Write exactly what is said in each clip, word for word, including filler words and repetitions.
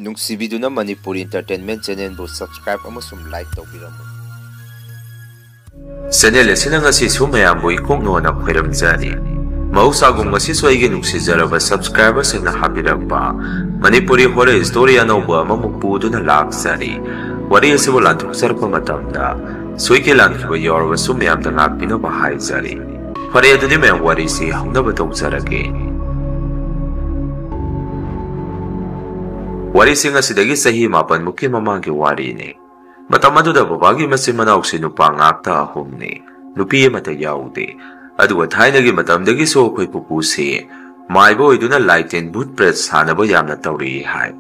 ꯅꯨꯡꯁꯤꯕꯤꯗꯨꯅ Manipur Entertainment Channelꯕꯨ subscribe ꯑꯃꯁꯨꯡ like ꯇꯧꯕꯤꯔꯝꯃꯨ꯫ Channel ꯑꯁꯤꯅ ꯉꯁꯤꯁꯨ ꯃꯌꯥꯝꯕꯨ ꯏꯀꯣꯛꯅꯣꯅ ꯈꯣꯏꯔꯝꯖꯔꯤ꯫ ꯃꯍꯧꯁꯥꯒꯨꯝ ꯉꯁꯤꯁꯨ ꯑꯩꯒꯤ ꯅꯨꯡꯁꯤꯖꯔꯕ subscriberꯁꯤꯡꯅ ꯍꯥꯞꯄꯤꯔꯛꯄ ꯃꯅꯤꯄꯨꯔꯤ horror story ꯑꯅꯧꯕ ꯑꯃꯃꯨꯛ ꯄꯨꯗꯨꯅ ꯂꯥꯛꯆꯔꯤ꯫ ꯋꯥꯔꯤ ꯑꯁꯤꯕꯨ ꯂꯥꯟꯊꯣꯛꯆꯔꯛꯄ ꯃꯇꯝꯗ ꯁꯣꯏꯒꯤ ꯂꯥꯟꯈꯤꯕ ꯌꯥꯎꯔꯕꯁꯨ ꯃꯌꯥꯝꯗ ꯉꯥꯛꯄꯤꯅꯕ ꯍꯥꯏꯖꯔꯤ꯫ ꯐꯔꯦ, ꯑꯗꯨꯗꯤ ꯃꯌꯥꯝ ꯋꯥꯔꯤꯁꯤ ꯍꯧꯅꯕ ꯇꯧꯖꯔꯒꯦ꯫ ꯋꯥꯔꯤꯁꯤꯡ ꯑꯁꯤꯗꯒꯤ ꯆꯍꯤ ꯃꯥꯄꯟꯃꯨꯛꯀꯤ ꯃꯃꯥꯡꯒꯤ ꯋꯥꯔꯤꯅꯤ꯫ ꯃꯇꯝ ꯑꯗꯨꯗ ꯕꯕꯥꯒꯤ ꯃꯆꯤꯟ ꯃꯅꯥꯎꯁꯤ ꯅꯨꯄꯥ ꯉꯥꯛꯇ ꯑꯍꯨꯝꯅꯤ, ꯅꯨꯄꯤ ꯑꯃꯠꯇ ꯌꯥꯎꯗꯦ꯫ ꯑꯗꯨꯒ ꯊꯥꯏꯅꯒꯤ ꯃꯇꯝꯗꯒꯤꯁꯨ ꯑꯩꯈꯣꯏ ꯄꯨꯄꯨꯁꯤ ꯃꯥꯏꯕ ꯑꯣꯏꯗꯨꯅ ꯂꯥꯏ ꯇꯤꯟ ꯚꯨꯠ ꯄ꯭ꯔꯦꯠ ꯁꯥꯟꯅꯕ ꯌꯥꯝꯅ ꯇꯧꯔꯛꯏ ꯍꯥꯏ꯫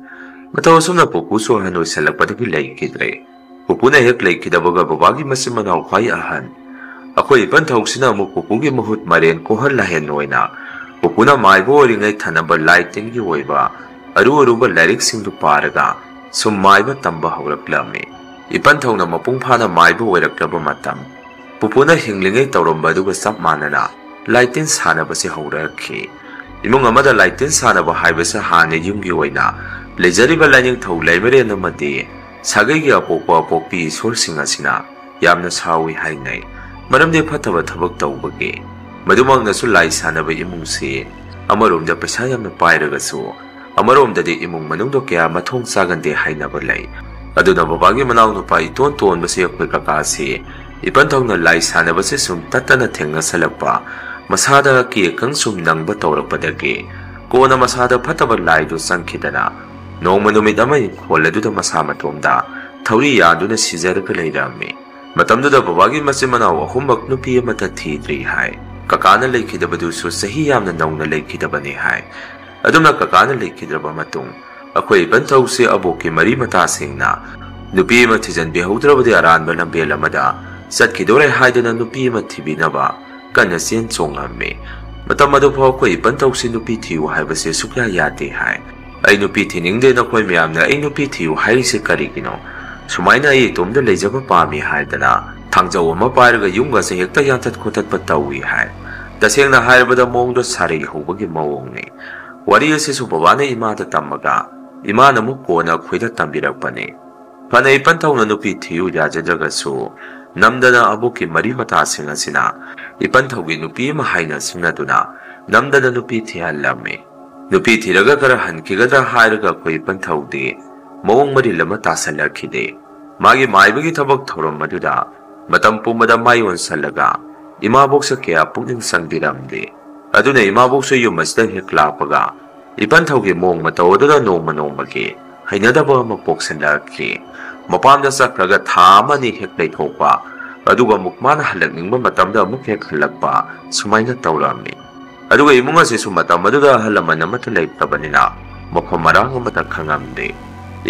ꯃꯇꯧ ꯑꯁꯨꯝꯅ ꯄꯨꯄꯨꯁꯨ ꯑꯍꯟ ꯑꯣꯏꯁꯜꯂꯛꯄꯗꯒꯤ ꯂꯩꯈꯤꯗ꯭ꯔꯦ꯫ ꯄꯨꯄꯨꯅ ꯍꯦꯛ ꯂꯩꯈꯤꯗꯕꯒ ꯕꯕꯥꯒꯤ ꯃꯆꯤꯟ ꯃꯅꯥꯎ ꯈ꯭ꯋꯥꯏ ꯑꯍꯟ ꯑꯩꯈꯣꯏ ꯏꯄꯟꯊꯧꯁꯤꯅ ꯑꯃꯨꯛ ꯄꯨꯄꯨꯒꯤ ꯃꯍꯨꯠ ꯃꯔꯦꯟ ꯀꯣꯍꯜ ꯂꯥꯍꯦꯟ ꯑꯣꯏꯅ ꯄꯨꯄꯨꯅ ꯃꯥꯏꯕ ꯑꯣꯏꯔꯤꯉꯩ ꯊꯅꯝꯕ ꯂꯥꯏ ꯇꯤꯟꯒꯤ ꯑꯣꯏꯕ ꯑꯔꯨ ꯑꯔꯨꯕ ꯂꯥꯏꯔꯤꯛꯁꯤꯡꯗꯨ ꯄꯥꯔꯒ ꯁꯨꯝ ꯃꯥꯏꯕ ꯇꯝꯕ ꯍꯧꯔꯛꯂꯝꯃꯤ꯫ ꯏꯄꯟꯊꯧꯅ ꯃꯄꯨꯡ ꯐꯥꯅ ꯃꯥꯏꯕ ꯑꯣꯏꯔꯛꯂꯕ ꯃꯇꯝ, ꯄꯨꯄꯨꯅ ꯍꯤꯡꯂꯤꯉꯩ ꯇꯧꯔꯝꯕ ꯑꯗꯨꯒ ꯆꯞ ꯃꯥꯟꯅꯅ ꯂꯥꯏꯇꯤꯟ ꯁꯥꯟꯅꯕꯁꯤ ꯍꯧꯔꯛꯈꯤ꯫ ꯏꯃꯨꯡ ꯑꯃꯗ ꯂꯥꯏꯇꯤꯟ ꯁꯥꯟꯅꯕ ꯍꯥꯏꯕꯁꯤ ꯍꯥꯟꯅ ꯌꯨꯝꯒꯤ ꯑꯣꯏꯅ ꯂꯩꯖꯔꯤꯕ ꯂꯥꯏꯅꯤꯡꯊꯧ ꯂꯩꯃꯔꯦꯟ ꯑꯃꯗꯤ ꯁꯥꯒꯩꯒꯤ ꯑꯄꯣꯛꯄ ꯑꯄꯣꯛꯄꯤ ꯏꯁꯣꯔꯁꯤꯡ ꯑꯁꯤꯅ ꯌꯥꯝꯅ ꯁꯥꯎꯏ ꯍꯥꯏꯅꯩ꯫ ꯃꯔꯝꯗꯤ ꯐꯠꯇꯕ ꯊꯕꯛ ꯇꯧꯕꯒꯤ꯫ ꯃꯗꯨꯃꯛꯅꯁꯨ ꯂꯥꯏ ꯁꯥꯟꯅꯕ ꯏꯃꯨꯡꯁꯤ ꯑꯃꯔꯣꯝꯗ ꯄꯩꯁꯥ ꯌꯥꯝꯅ ꯄꯥꯏꯔꯒꯁꯨ, ꯑꯃꯔꯣꯝꯗꯗꯤ ꯏꯃꯨꯡ ꯃꯅꯨꯡꯗ ꯀꯌꯥ ꯃꯊꯣꯡ ꯆꯥꯒꯟꯗꯦ ꯍꯥꯏꯅꯕ ꯂꯩ꯫ ꯑꯗꯨꯅ ꯕꯕꯥꯒꯤ ꯃꯅꯥꯎꯅꯨꯄꯥ ꯏꯇꯣꯟ ꯇꯣꯟꯕꯁꯤ ꯑꯩꯈꯣꯏ ꯀꯀꯥꯁꯤ ꯏꯄꯟꯊꯧꯅ ꯂꯥꯏ ꯁꯥꯟꯅꯕꯁꯦ ꯁꯨꯝ ꯇꯠꯇꯅ ꯊꯦꯡꯅꯁꯜꯂꯛꯄ, ꯃꯁꯥꯗ ꯑꯀꯤꯈꯪ ꯁꯨꯝ ꯅꯪꯕ ꯇꯧꯔꯛꯄꯗꯒꯤ ꯀꯣꯟꯅ ꯃꯁꯥꯗ ꯐꯠꯇꯕ ꯂꯥꯏꯗꯨ ꯆꯪꯈꯤꯗꯅ ꯅꯣꯡꯃ ꯅꯨꯃꯤꯠ ꯑꯃ ꯏꯪꯈꯣꯜ ꯑꯗꯨꯗ ꯃꯁꯥ ꯃꯇꯣꯝꯗ ꯊꯧꯔꯤ ꯌꯥꯟꯗꯨꯅ ꯁꯤꯖꯔꯒ ꯂꯩꯔꯝꯃꯤ꯫ ꯃꯇꯝꯗꯨꯗ ꯕꯕꯥꯒꯤ ꯃꯆꯤꯟ ꯃꯅꯥꯎ ꯑꯍꯨꯝꯃꯛ ꯅꯨꯄꯤ ꯑꯃꯠꯇ ꯊꯤꯗ꯭ꯔꯤ ꯍꯥꯏ꯫ ꯀꯀꯥꯅ ꯂꯩꯈꯤꯗꯕꯗꯨꯁꯨ ꯆꯍꯤ ꯌꯥꯝꯅ ꯅꯧꯅ ꯂꯩꯈꯤꯗꯕꯅꯤ ꯍꯥꯏ꯫ ꯑꯗꯨꯝꯅ ꯀꯀꯥꯅ ꯂꯩꯈꯤꯗ꯭ꯔꯕ ꯃꯇꯨꯡ ꯑꯩꯈꯣꯏ ꯏꯄꯟꯊꯧꯁꯤ ꯑꯕꯣꯛꯀꯤ ꯃꯔꯤ ꯃꯇꯥꯁꯤꯡꯅ ꯅꯨꯄꯤ ꯑꯃ ꯊꯤꯖꯤꯟꯕꯤꯍꯧꯗ꯭ꯔꯕꯗꯤ ꯑꯔꯥꯟꯕ ꯂꯝꯕꯦꯜ ꯑꯃꯗ ꯆꯠꯈꯤꯗꯣꯔꯦ ꯍꯥꯏꯗꯨꯅ ꯅꯨꯄꯤ ꯑꯃ ꯊꯤꯕꯤꯅꯕ ꯀꯟꯅ ꯆꯦꯟ ꯆꯣꯡꯉꯝꯃꯤ꯫ ꯃꯇꯝ ꯑꯗꯨꯐꯥꯎ ꯑꯩꯈꯣꯏ ꯏꯄꯟꯊꯧꯁꯤ ꯅꯨꯄꯤ ꯊꯤꯌꯨ ꯍꯥꯏꯕꯁꯦ ꯁꯨꯛꯌꯥ ꯌꯥꯗꯦ ꯍꯥꯏ꯫ "ꯑꯩ ꯅꯨꯄꯤ ꯊꯤꯅꯤꯡꯗꯦ, ꯅꯈꯣꯏ ꯃꯌꯥꯝꯅ ꯑꯩ ꯅꯨꯄꯤ ꯊꯤꯌꯨ ꯍꯥꯏꯔꯤꯁꯦ ꯀꯔꯤꯒꯤꯅꯣ? ꯁꯨꯃꯥꯏꯅ ꯑꯩ ꯏꯇꯣꯝꯗ ꯂꯩꯖꯕ ꯄꯥꯝꯃꯤ" ꯍꯥꯏꯗꯅ ꯊꯥꯡꯖꯧ ꯑꯃ ꯄꯥꯏꯔꯒ ꯌꯨꯝꯒꯁꯦ ꯍꯦꯛꯇ ꯌꯥꯟꯊꯠ ꯈꯣꯠꯇꯠꯄ ꯇꯧꯏ ꯍꯥꯏ꯫ ꯇꯁꯦꯡꯅ ꯍꯥꯏꯔꯕꯗ ꯃꯑꯣꯡꯗꯣ ꯁꯥꯔꯩ ꯍꯧꯕꯒꯤ ꯃꯑꯣꯡꯅꯤ꯫ ꯋꯥꯔꯤ ꯑꯁꯤꯁꯨ ꯕꯕꯥꯅ ꯏꯃꯥꯗ ꯇꯝꯃꯒ ꯏꯃꯥꯅ ꯑꯃꯨꯛ ꯀꯣꯟꯅ ꯑꯩꯈꯣꯏꯗ ꯇꯝꯕꯤꯔꯛꯄꯅꯤ꯫ ꯐꯅ ꯏꯄꯟꯊꯧꯅ ꯅꯨꯄꯤ ꯊꯤꯌꯨ ꯌꯥꯖꯗ꯭ꯔꯒꯁꯨ, ꯅꯝꯗꯅ ꯑꯕꯣꯛꯀꯤ ꯃꯔꯤ ꯃꯇꯥꯁꯤꯡ ꯑꯁꯤꯅ ꯏꯄꯟꯊꯧꯒꯤ ꯅꯨꯄꯤ ꯑꯃ ꯍꯥꯏꯅ ꯁꯤꯡꯅꯗꯨꯅ ꯅꯝꯗꯅ ꯅꯨꯄꯤ ꯊꯤꯍꯜꯂꯝꯃꯤ꯫ ꯅꯨꯄꯤ ꯊꯤꯔꯒ ꯈꯔ ꯍꯟꯈꯤꯒꯗ꯭ꯔꯥ ꯍꯥꯏꯔꯒ ꯑꯩꯈꯣꯏ ꯏꯄꯟꯊꯧꯗꯤ ꯃꯑꯣꯡ ꯃꯔꯤꯜ ꯑꯃ ꯇꯥꯁꯜꯂꯛꯈꯤꯗꯦ꯫ ꯃꯥꯒꯤ ꯃꯥꯏꯕꯒꯤ ꯊꯕꯛ ꯊꯧꯔꯝ ꯑꯗꯨꯗ ꯃꯇꯝ ꯄꯨꯝꯕꯗ ꯃꯥꯏ ꯑꯣꯟꯁꯜꯂꯒ ꯏꯃꯥꯕꯣꯛꯁꯦ ꯀꯌꯥ ꯄꯨꯛꯅꯤꯡ ꯆꯪꯕꯤꯔꯝꯗꯦ꯫ ꯑꯗꯨꯅ ꯏꯃꯥꯕꯣꯛꯁꯨ ꯌꯨꯝ ꯑꯁꯤꯗ ꯍꯦꯛ ꯂꯥꯛꯄꯒ ꯏꯄꯟꯊꯧꯒꯤ ꯃꯑꯣꯡ ꯃꯇꯧ ꯑꯗꯨꯗ ꯅꯣꯡꯃ ꯅꯣꯡꯃꯒꯤ ꯍꯩꯅꯗꯕ ꯑꯃ ꯄꯣꯛꯁꯤꯜꯂꯛꯈꯤ꯫ ꯃꯄꯥꯝꯗ ꯆꯠꯈ꯭ꯔꯒ ꯊꯥ ꯑꯃ ꯑꯅꯤ ꯍꯦꯛ ꯂꯩꯊꯣꯛꯄ, ꯑꯗꯨꯒ ꯑꯃꯨꯛ ꯃꯥꯅ ꯍꯜꯂꯛꯅꯤꯡꯕ ꯃꯇꯝꯗ ꯑꯃꯨꯛ ꯍꯦꯛ ꯍꯜꯂꯛꯄ, ꯁꯨꯃꯥꯏꯅ ꯇꯧꯔꯝꯃꯤ꯫ ꯑꯗꯨꯒ ꯏꯃꯨꯡ ꯑꯁꯤꯁꯨ ꯃꯇꯝ ꯑꯗꯨꯗ ꯑꯍꯜ ꯂꯃꯟ ꯑꯃꯠꯇ ꯂꯩꯇꯕꯅꯤꯅ ꯃꯐꯝ ꯃꯔꯥꯡ ꯑꯃꯠꯇ ꯈꯪꯉꯝꯗꯦ꯫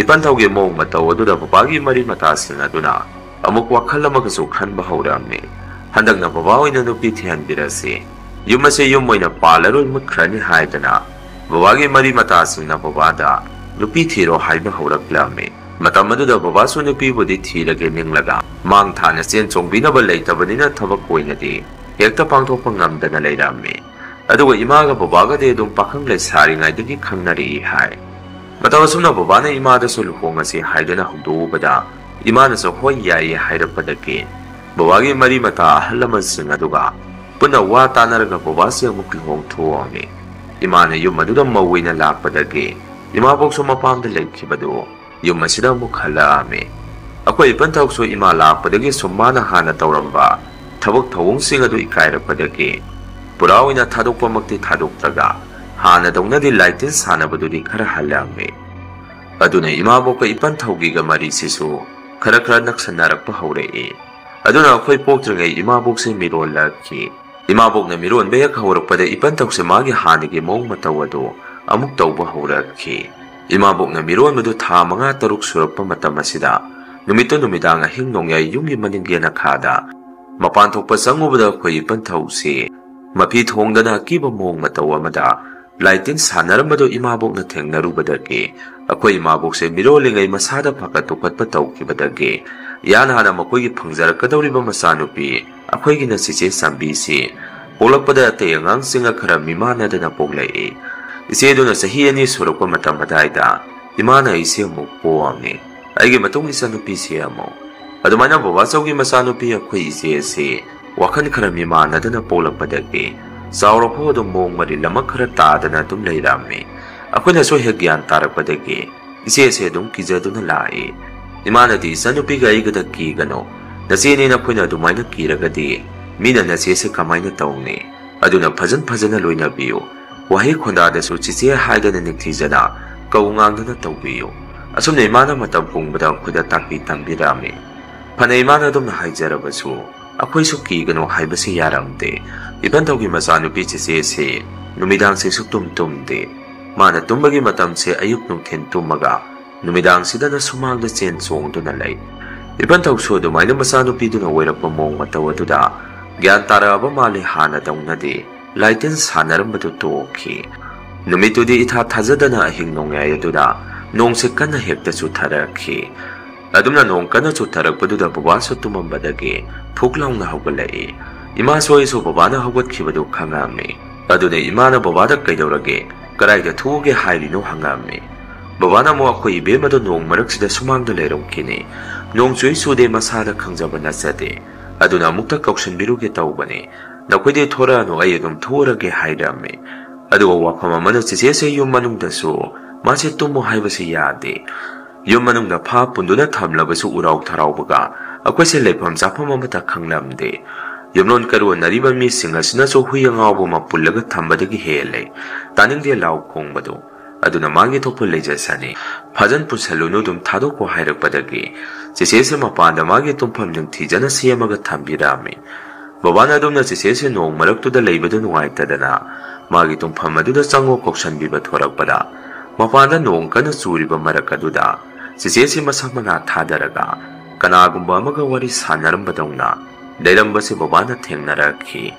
ꯏꯄꯟꯊꯧꯒꯤ ꯃꯑꯣꯡ ꯃꯇꯧ ꯑꯗꯨꯗ ꯕꯕꯥꯒꯤ ꯃꯔꯤ ꯃꯇꯥꯁꯤꯡ ꯑꯗꯨꯅ ꯑꯃꯨꯛ ꯋꯥꯈꯜ ꯑꯃꯒꯁꯨ ꯈꯟꯕ ꯍꯧꯔꯛꯑꯝꯃꯤ꯫ ꯍꯟꯗꯛꯅ ꯕꯕꯥ ꯑꯣꯏꯅ ꯅꯨꯄꯤ ꯊꯤꯍꯟꯕꯤꯔꯁꯤ, ꯌꯨꯝ ꯑꯁꯦ ꯌꯨꯝ ꯑꯣꯏꯅ ꯄꯥꯜꯂꯔꯣꯏ, ꯃꯨꯠꯈ꯭ꯔꯅꯤ ꯍꯥꯏꯗꯅ ꯕꯕꯥꯒꯤ ꯃꯔꯤ ꯃꯇꯥꯁꯤꯡꯅ ꯕꯕꯥꯗ ꯅꯨꯄꯤ ꯊꯤꯔꯣ ꯍꯥꯏꯕ ꯍꯧꯔꯛꯂꯝꯃꯤ꯫ ꯃꯇꯝ ꯑꯗꯨꯗ ꯕꯕꯥꯁꯨ ꯅꯨꯄꯤꯕꯨꯗꯤ ꯊꯤꯔꯒꯦ ꯅꯤꯡꯂꯒ ꯃꯥꯡ ꯊꯥꯅ ꯆꯦꯟ ꯆꯣꯡꯕꯤꯅꯕ ꯂꯩꯇꯕꯅꯤꯅ ꯊꯕꯛ ꯑꯣꯏꯅꯗꯤ ꯍꯦꯛꯇ ꯄꯥꯡꯊꯣꯛꯄ ꯉꯝꯗꯅ ꯂꯩꯔꯝꯃꯤ꯫ ꯑꯗꯨꯒ ꯏꯃꯥꯒ ꯕꯕꯥꯒꯗꯤ ꯑꯗꯨꯝ ꯄꯥꯈꯪ ꯂꯩꯁꯥꯔꯤꯉꯩꯗꯒꯤ ꯈꯪꯅꯔꯛꯏ ꯍꯥꯏ꯫ ꯃꯇꯝ ꯑꯁꯨꯝꯅ ꯕꯕꯥꯅ ꯏꯃꯥꯗꯁꯨ ꯂꯨꯍꯣꯡꯉꯁꯤ ꯍꯥꯏꯗꯨꯅ ꯍꯧꯗꯣꯛꯎꯕꯗ, ꯏꯃꯥꯅꯁꯨ ꯍꯣꯏ ꯌꯥꯏꯌꯦ ꯍꯥꯏꯔꯛꯄꯗꯒꯤ ꯕꯕꯥꯒꯤ ꯃꯔꯤ ꯃꯇꯥ ꯑꯍꯜ ꯂꯃꯟꯁꯤꯡ ꯑꯗꯨꯒ ꯄꯨꯟꯅ ꯋꯥ ꯇꯥꯅꯔꯒ ꯕꯕꯥꯁꯦ ꯑꯃꯨꯛ ꯂꯨꯍꯣꯡꯊꯣꯛꯑꯝꯃꯤ꯫ ꯏꯃꯥꯅ ꯌꯨꯝ ꯑꯗꯨꯗ ꯃꯧ ꯑꯣꯏꯅ ꯂꯥꯛꯄꯗꯒꯤ ꯏꯃꯥꯕꯣꯛꯁꯨ ꯃꯄꯥꯝꯗ ꯂꯩꯈꯤꯕꯗꯨ ꯌꯨꯝ ꯑꯁꯤꯗ ꯑꯃꯨꯛ ꯍꯜꯂꯛꯑꯝꯃꯤ꯫ ꯑꯩꯈꯣꯏ ꯏꯄꯟꯊꯧꯁꯨ ꯏꯃꯥ ꯂꯥꯛꯄꯗꯒꯤ ꯁꯨꯝ ꯃꯥꯅ ꯍꯥꯟꯅ ꯇꯧꯔꯝꯕ ꯊꯕꯛ ꯊꯧꯑꯣꯡꯁꯤꯡ ꯑꯗꯨ ꯏꯀꯥꯏꯔꯛꯄꯗꯒꯤ ꯄꯨꯔꯥ ꯑꯣꯏꯅ ꯊꯥꯗꯣꯛꯄꯃꯛꯇꯤ ꯊꯥꯗꯣꯛꯇ꯭ꯔꯒ ꯍꯥꯟꯅꯗꯧꯅꯗꯤ ꯂꯥꯏꯇꯤꯟ ꯁꯥꯟꯅꯕꯗꯨꯗꯤ ꯈꯔ ꯍꯜꯂꯛꯑꯝꯃꯤ꯫ ꯑꯗꯨꯅ ꯏꯃꯥꯕꯣꯛꯀ ꯏꯄꯟꯊꯧꯒꯤꯒ ꯃꯔꯤꯁꯤꯁꯨ ꯈꯔ ꯈꯔ ꯅꯛꯁꯟꯅꯔꯛꯄ ꯍꯧꯔꯛꯏ꯫ ꯑꯗꯨꯅ ꯑꯩꯈꯣꯏ ꯄꯣꯛꯇ꯭ꯔꯤꯉꯩ ꯏꯃꯥꯕꯣꯛꯁꯦ ꯃꯤꯔꯣꯜꯂꯛꯈꯤ꯫ ꯏꯃꯥꯕꯣꯛꯅ ꯃꯤꯔꯣꯟꯕ ꯍꯦꯛ ꯍꯧꯔꯛꯄꯗ ꯏꯄꯟꯊꯧꯁꯦ ꯃꯥꯒꯤ ꯍꯥꯟꯅꯒꯤ ꯃꯑꯣꯡ ꯃꯇꯧ ꯑꯗꯨ ꯑꯃꯨꯛ ꯇꯧꯕ ꯍꯧꯔꯛꯈꯤ꯫ ꯏꯃꯥꯕꯣꯛꯅ ꯃꯤꯔꯣꯟꯕꯗꯨ ꯊꯥ ꯃꯉꯥ ꯇꯔꯨꯛ ꯁꯨꯔꯛꯄ ꯃꯇꯝ ꯑꯁꯤꯗ ꯅꯨꯃꯤꯠꯇꯨ ꯅꯨꯃꯤꯗꯥꯡ ꯑꯍꯤꯡ ꯅꯣꯡꯌꯥꯏ ꯌꯨꯝꯒꯤ ꯃꯅꯤꯡ ꯌꯦꯅꯈꯥꯗ ꯃꯄꯥꯟ ꯊꯣꯛꯄ ꯆꯪꯉꯨꯕꯗ ꯑꯩꯈꯣꯏ ꯏꯄꯟꯊꯧꯁꯤ ꯃꯐꯤ ꯊꯣꯡꯗꯅ ꯑꯀꯤꯕ ꯃꯑꯣꯡ ꯃꯇꯧ ꯑꯃꯗ ꯂꯥꯏꯇꯤꯟ ꯁꯥꯟꯅꯔꯝꯕꯗꯨ ꯏꯃꯥꯕꯣꯛꯅ ꯊꯦꯡꯅꯔꯨꯕꯗꯒꯤ ꯑꯩꯈꯣꯏ ꯏꯃꯥꯕꯣꯛꯁꯦ ꯃꯤꯔꯣꯜꯂꯤꯉꯩ ꯃꯁꯥꯗ ꯐꯒꯠ ꯄꯨꯈꯠꯄ ꯇꯧꯈꯤꯕꯗꯒꯤ ꯏꯍꯥꯟ ꯍꯥꯟꯅ ꯃꯈꯣꯏꯒꯤ ꯐꯪꯖꯔꯛꯀꯗꯧꯔꯤꯕ ꯃꯆꯥꯅꯨꯄꯤ ꯑꯩꯈꯣꯏꯒꯤꯅ ꯆꯤꯆꯦ ꯆꯥꯟꯕꯤꯁꯤ ꯄꯣꯛꯂꯛꯄꯗ ꯑꯇꯩ ꯑꯉꯥꯡꯁꯤꯡꯒ ꯈꯔ ꯃꯤꯃꯥꯟꯅꯗꯅ ꯄꯣꯛꯂꯛꯏ꯫ ꯏꯆꯦꯗꯨꯅ ꯆꯍꯤ ꯑꯅꯤ ꯁꯨꯔꯛꯄ ꯃꯇꯝ ꯑꯗꯥꯏꯗ ꯏꯃꯥꯅ ꯑꯩꯁꯦ ꯑꯃꯨꯛ ꯄꯣꯛꯑꯝꯃꯤ꯫ ꯑꯩꯒꯤ ꯃꯇꯨꯡ ꯏꯆꯟꯅꯨꯄꯤꯁꯦ ꯑꯃꯨꯛ꯫ ꯑꯗꯨꯃꯥꯏꯅ ꯕꯕꯥꯆꯧꯒꯤ ꯃꯆꯥꯅꯨꯄꯤ ꯑꯩꯈꯣꯏ ꯏꯆꯦ ꯑꯁꯤ ꯋꯥꯈꯜ ꯈꯔ ꯃꯤꯃꯥꯟꯅꯗꯅ ꯄꯣꯛꯂꯛꯄꯗꯒꯤ ꯆꯥꯎꯔꯐꯥꯎ ꯑꯗꯨꯝ ꯃꯑꯣꯡ ꯃꯔꯤꯜ ꯑꯃ ꯈꯔ ꯇꯥꯗꯅ ꯑꯗꯨꯝ ꯂꯩꯔꯝꯃꯤ꯫ ꯑꯩꯈꯣꯏꯅꯁꯨ ꯍꯦꯛ ꯒ꯭ꯌꯥꯟ ꯇꯥꯔꯛꯄꯗꯒꯤ ꯏꯆꯦꯁꯦ ꯑꯗꯨꯝ ꯀꯤꯖꯗꯨꯅ ꯂꯥꯛꯏ꯫ ꯏꯃꯥꯅꯗꯤ, "ꯏꯆꯟꯅꯨꯄꯤꯒ ꯑꯩꯒꯗ ꯀꯤꯒꯅꯨ, ꯅꯆꯦꯅꯦ ꯅꯈꯣꯏꯅ ꯑꯗꯨꯃꯥꯏꯅ ꯀꯤꯔꯒꯗꯤ ꯃꯤꯅ ꯅꯆꯦꯁꯦ ꯀꯃꯥꯏꯅ ꯇꯧꯅꯤ? ꯑꯗꯨꯅ ꯐꯖꯟ ꯐꯖꯅ ꯂꯣꯏꯅꯕꯤꯌꯨ꯫ ꯋꯥꯍꯩ ꯈꯣꯟꯗꯥꯗꯁꯨ ꯆꯤꯆꯦ ꯍꯥꯏꯗꯅ ꯅꯤꯡꯊꯤꯖꯅ ꯀꯧ ꯉꯥꯡꯗꯅ ꯇꯧꯕꯤꯌꯨ"꯫ ꯑꯁꯨꯝꯅ ꯏꯃꯥꯅ ꯃꯇꯝ ꯄꯨꯝꯕꯗ ꯑꯩꯈꯣꯏꯗ ꯇꯥꯛꯄꯤ ꯇꯝꯕꯤꯔꯝꯃꯤ꯫ ꯐꯅ ꯏꯃꯥꯅ ꯑꯗꯨꯝꯅ ꯍꯥꯏꯖꯔꯕꯁꯨ ꯑꯩꯈꯣꯏꯁꯨ ꯀꯤꯒꯅꯨ ꯍꯥꯏꯕꯁꯤ ꯌꯥꯔꯝꯗꯦ꯫ ꯏꯄꯟꯊꯧꯒꯤ ꯃꯆꯥꯅꯨꯄꯤ ꯆꯤꯆꯦꯁꯤ ꯅꯨꯃꯤꯗꯥꯡꯁꯦ ꯁꯨꯛꯇꯨꯝ ꯇꯨꯝꯗꯦ꯫ ꯃꯥꯅ ꯇꯨꯝꯕꯒꯤ ꯃꯇꯝꯁꯦ ꯑꯌꯨꯛ ꯅꯨꯡꯊꯤꯟ ꯇꯨꯝꯃꯒ ꯅꯨꯃꯤꯗꯥꯡꯁꯤꯗꯅ ꯁꯨꯃꯥꯡꯗ ꯆꯦꯟ ꯆꯣꯡꯗꯨꯅ ꯂꯩ꯫ ꯏꯄꯟꯊꯧꯁꯨ ꯑꯗꯨꯃꯥꯏꯅ ꯃꯆꯥꯅꯨꯄꯤꯗꯨꯅ ꯑꯣꯏꯔꯛꯄ ꯃꯑꯣꯡ ꯃꯇꯧ ꯑꯗꯨꯗ ꯒ꯭ꯌꯥꯟ ꯇꯥꯔꯛꯑꯕ ꯃꯥꯜꯂꯤ꯫ ꯍꯥꯟꯅꯗꯧꯅꯗꯤ ꯂꯥꯏꯇꯤꯟ ꯁꯥꯟꯅꯔꯝꯕꯗꯨ ꯇꯣꯛꯈꯤ꯫ ꯅꯨꯃꯤꯠꯇꯨꯗꯤ ꯏꯊꯥ ꯊꯥꯖꯗꯅ ꯑꯍꯤꯡ ꯅꯣꯡꯌꯥꯏ ꯑꯗꯨꯗ ꯅꯣꯡꯁꯦ ꯀꯟꯅ ꯍꯦꯛꯇ ꯆꯨꯊꯔꯛꯈꯤ꯫ ꯑꯗꯨꯝꯅ ꯅꯣꯡ ꯀꯟꯅ ꯆꯨꯊꯔꯛꯄꯗꯨꯗ ꯕꯕꯥꯁꯨ ꯇꯨꯝꯃꯝꯕꯗꯒꯤ ꯐꯨꯛ ꯂꯥꯎꯅ ꯍꯧꯒꯠꯂꯛꯏ꯫ ꯏꯃꯥꯁꯨ ꯑꯩꯁꯨ ꯕꯕꯥꯅ ꯍꯧꯒꯠꯈꯤꯕꯗꯨ ꯈꯪꯉꯝꯃꯤ꯫ ꯑꯗꯨꯅ ꯏꯃꯥꯅ ꯕꯕꯥꯗ "ꯀꯩꯗꯧꯔꯒꯦ? ꯀꯗꯥꯏꯗ ꯊꯣꯛꯎꯒꯦ ꯍꯥꯏꯔꯤꯅꯣ?" ꯍꯪꯉꯝꯃꯤ꯫ ꯕꯕꯥꯅ ꯑꯃꯨꯛ "ꯑꯩꯈꯣꯏ ꯏꯕꯦꯝꯃꯗꯣ ꯅꯣꯡ ꯃꯔꯛꯁꯤꯗ ꯁꯨꯃꯥꯡꯗ ꯂꯩꯔꯝꯈꯤꯅꯤ꯫ ꯅꯣꯡ ꯆꯨꯏ ꯆꯨꯗꯦ ꯃꯁꯥꯗ ꯈꯪꯖꯕ ꯅꯠꯆꯗꯦ꯫ ꯑꯗꯨꯅ ꯑꯃꯨꯛꯇ ꯀꯧꯁꯤꯟꯕꯤꯔꯨꯒꯦ ꯇꯧꯕꯅꯤ꯫ ꯅꯈꯣꯏꯗꯤ ꯊꯣꯔꯛꯑꯅꯨ, ꯑꯩ ꯑꯗꯨꯝ ꯊꯣꯛꯎꯔꯒꯦ" ꯍꯥꯏꯔꯝꯃꯤ꯫ ꯑꯗꯨꯒ ꯋꯥꯐꯝ ꯑꯃꯅ, ꯆꯦꯆꯦꯁꯦ ꯌꯨꯝ ꯃꯅꯨꯡꯗꯁꯨ ꯃꯥꯁꯦ ꯇꯨꯝꯃꯨ ꯍꯥꯏꯕꯁꯤ ꯌꯥꯗꯦ꯫ ꯌꯨꯝ ꯃꯅꯨꯡꯗ ꯐꯥ ꯄꯨꯟꯗꯨꯅ ꯊꯝꯂꯕꯁꯨ ꯎꯔꯥꯎ ꯊꯔꯥꯎꯕꯒ ꯑꯩꯈꯣꯏꯁꯦ ꯂꯩꯐꯝ ꯆꯥꯐꯝ ꯑꯃꯠꯇ ꯈꯪꯂꯝꯗꯦ꯫ ꯌꯨꯝꯂꯣꯟ ꯀꯩꯔꯣꯟꯅꯔꯤꯕ ꯃꯤꯁꯤꯡ ꯑꯁꯤꯅꯁꯨ ꯍꯨꯏ ꯑꯉꯥꯎꯕ ꯑꯃ ꯄꯨꯜꯂꯒ ꯊꯝꯕꯗꯒꯤ ꯍꯦꯜꯂꯦ꯫ ꯇꯥꯅꯤꯡꯗꯦ ꯂꯥꯎ ꯈꯣꯡꯕꯗꯨ꯫ ꯑꯗꯨꯅ ꯃꯥꯒꯤ ꯊꯣꯛꯄ ꯂꯩꯖꯁꯅꯤ꯫ ꯐꯖꯟ ꯄꯨꯁꯜꯂꯨꯅꯨ, ꯑꯗꯨꯝ ꯊꯥꯗꯣꯛꯈꯣ ꯍꯥꯏꯔꯛꯄꯗꯒꯤ ꯆꯦꯆꯦꯁꯦ ꯃꯄꯥꯟꯗ ꯃꯥꯒꯤ ꯇꯨꯝꯐꯝ ꯅꯤꯡꯊꯤꯖꯅ ꯁꯦꯝꯃꯒ ꯊꯝꯕꯤꯔꯝꯃꯤ꯫ ꯕꯕꯥꯅ ꯑꯗꯨꯝꯅ ꯆꯦꯆꯦꯁꯦ ꯅꯣꯡ ꯃꯔꯛꯇꯨꯗ ꯂꯩꯕꯗꯨ ꯅꯨꯡꯉꯥꯏꯇꯗꯅ ꯃꯥꯒꯤ ꯇꯨꯝꯐꯝ ꯑꯗꯨꯗ ꯆꯪꯉꯣ ꯀꯧꯁꯟꯕꯤꯕ ꯊꯣꯔꯛꯄꯗ, ꯃꯄꯥꯟꯗ ꯅꯣꯡ ꯀꯟꯅ ꯆꯨꯔꯤꯕ ꯃꯔꯛ ꯑꯗꯨꯗ ꯆꯦꯆꯦꯁꯦ ꯃꯁꯝ ꯃꯅꯥ ꯊꯥꯗꯔꯒ ꯀꯅꯥꯒꯨꯝꯕ ꯑꯃꯒ ꯋꯥꯔꯤ ꯁꯥꯟꯅꯔꯝꯕꯗꯧꯅ ꯂꯩꯔꯝꯕꯁꯦ ꯕꯕꯥꯅ ꯊꯦꯡꯅꯔꯛꯈꯤ꯫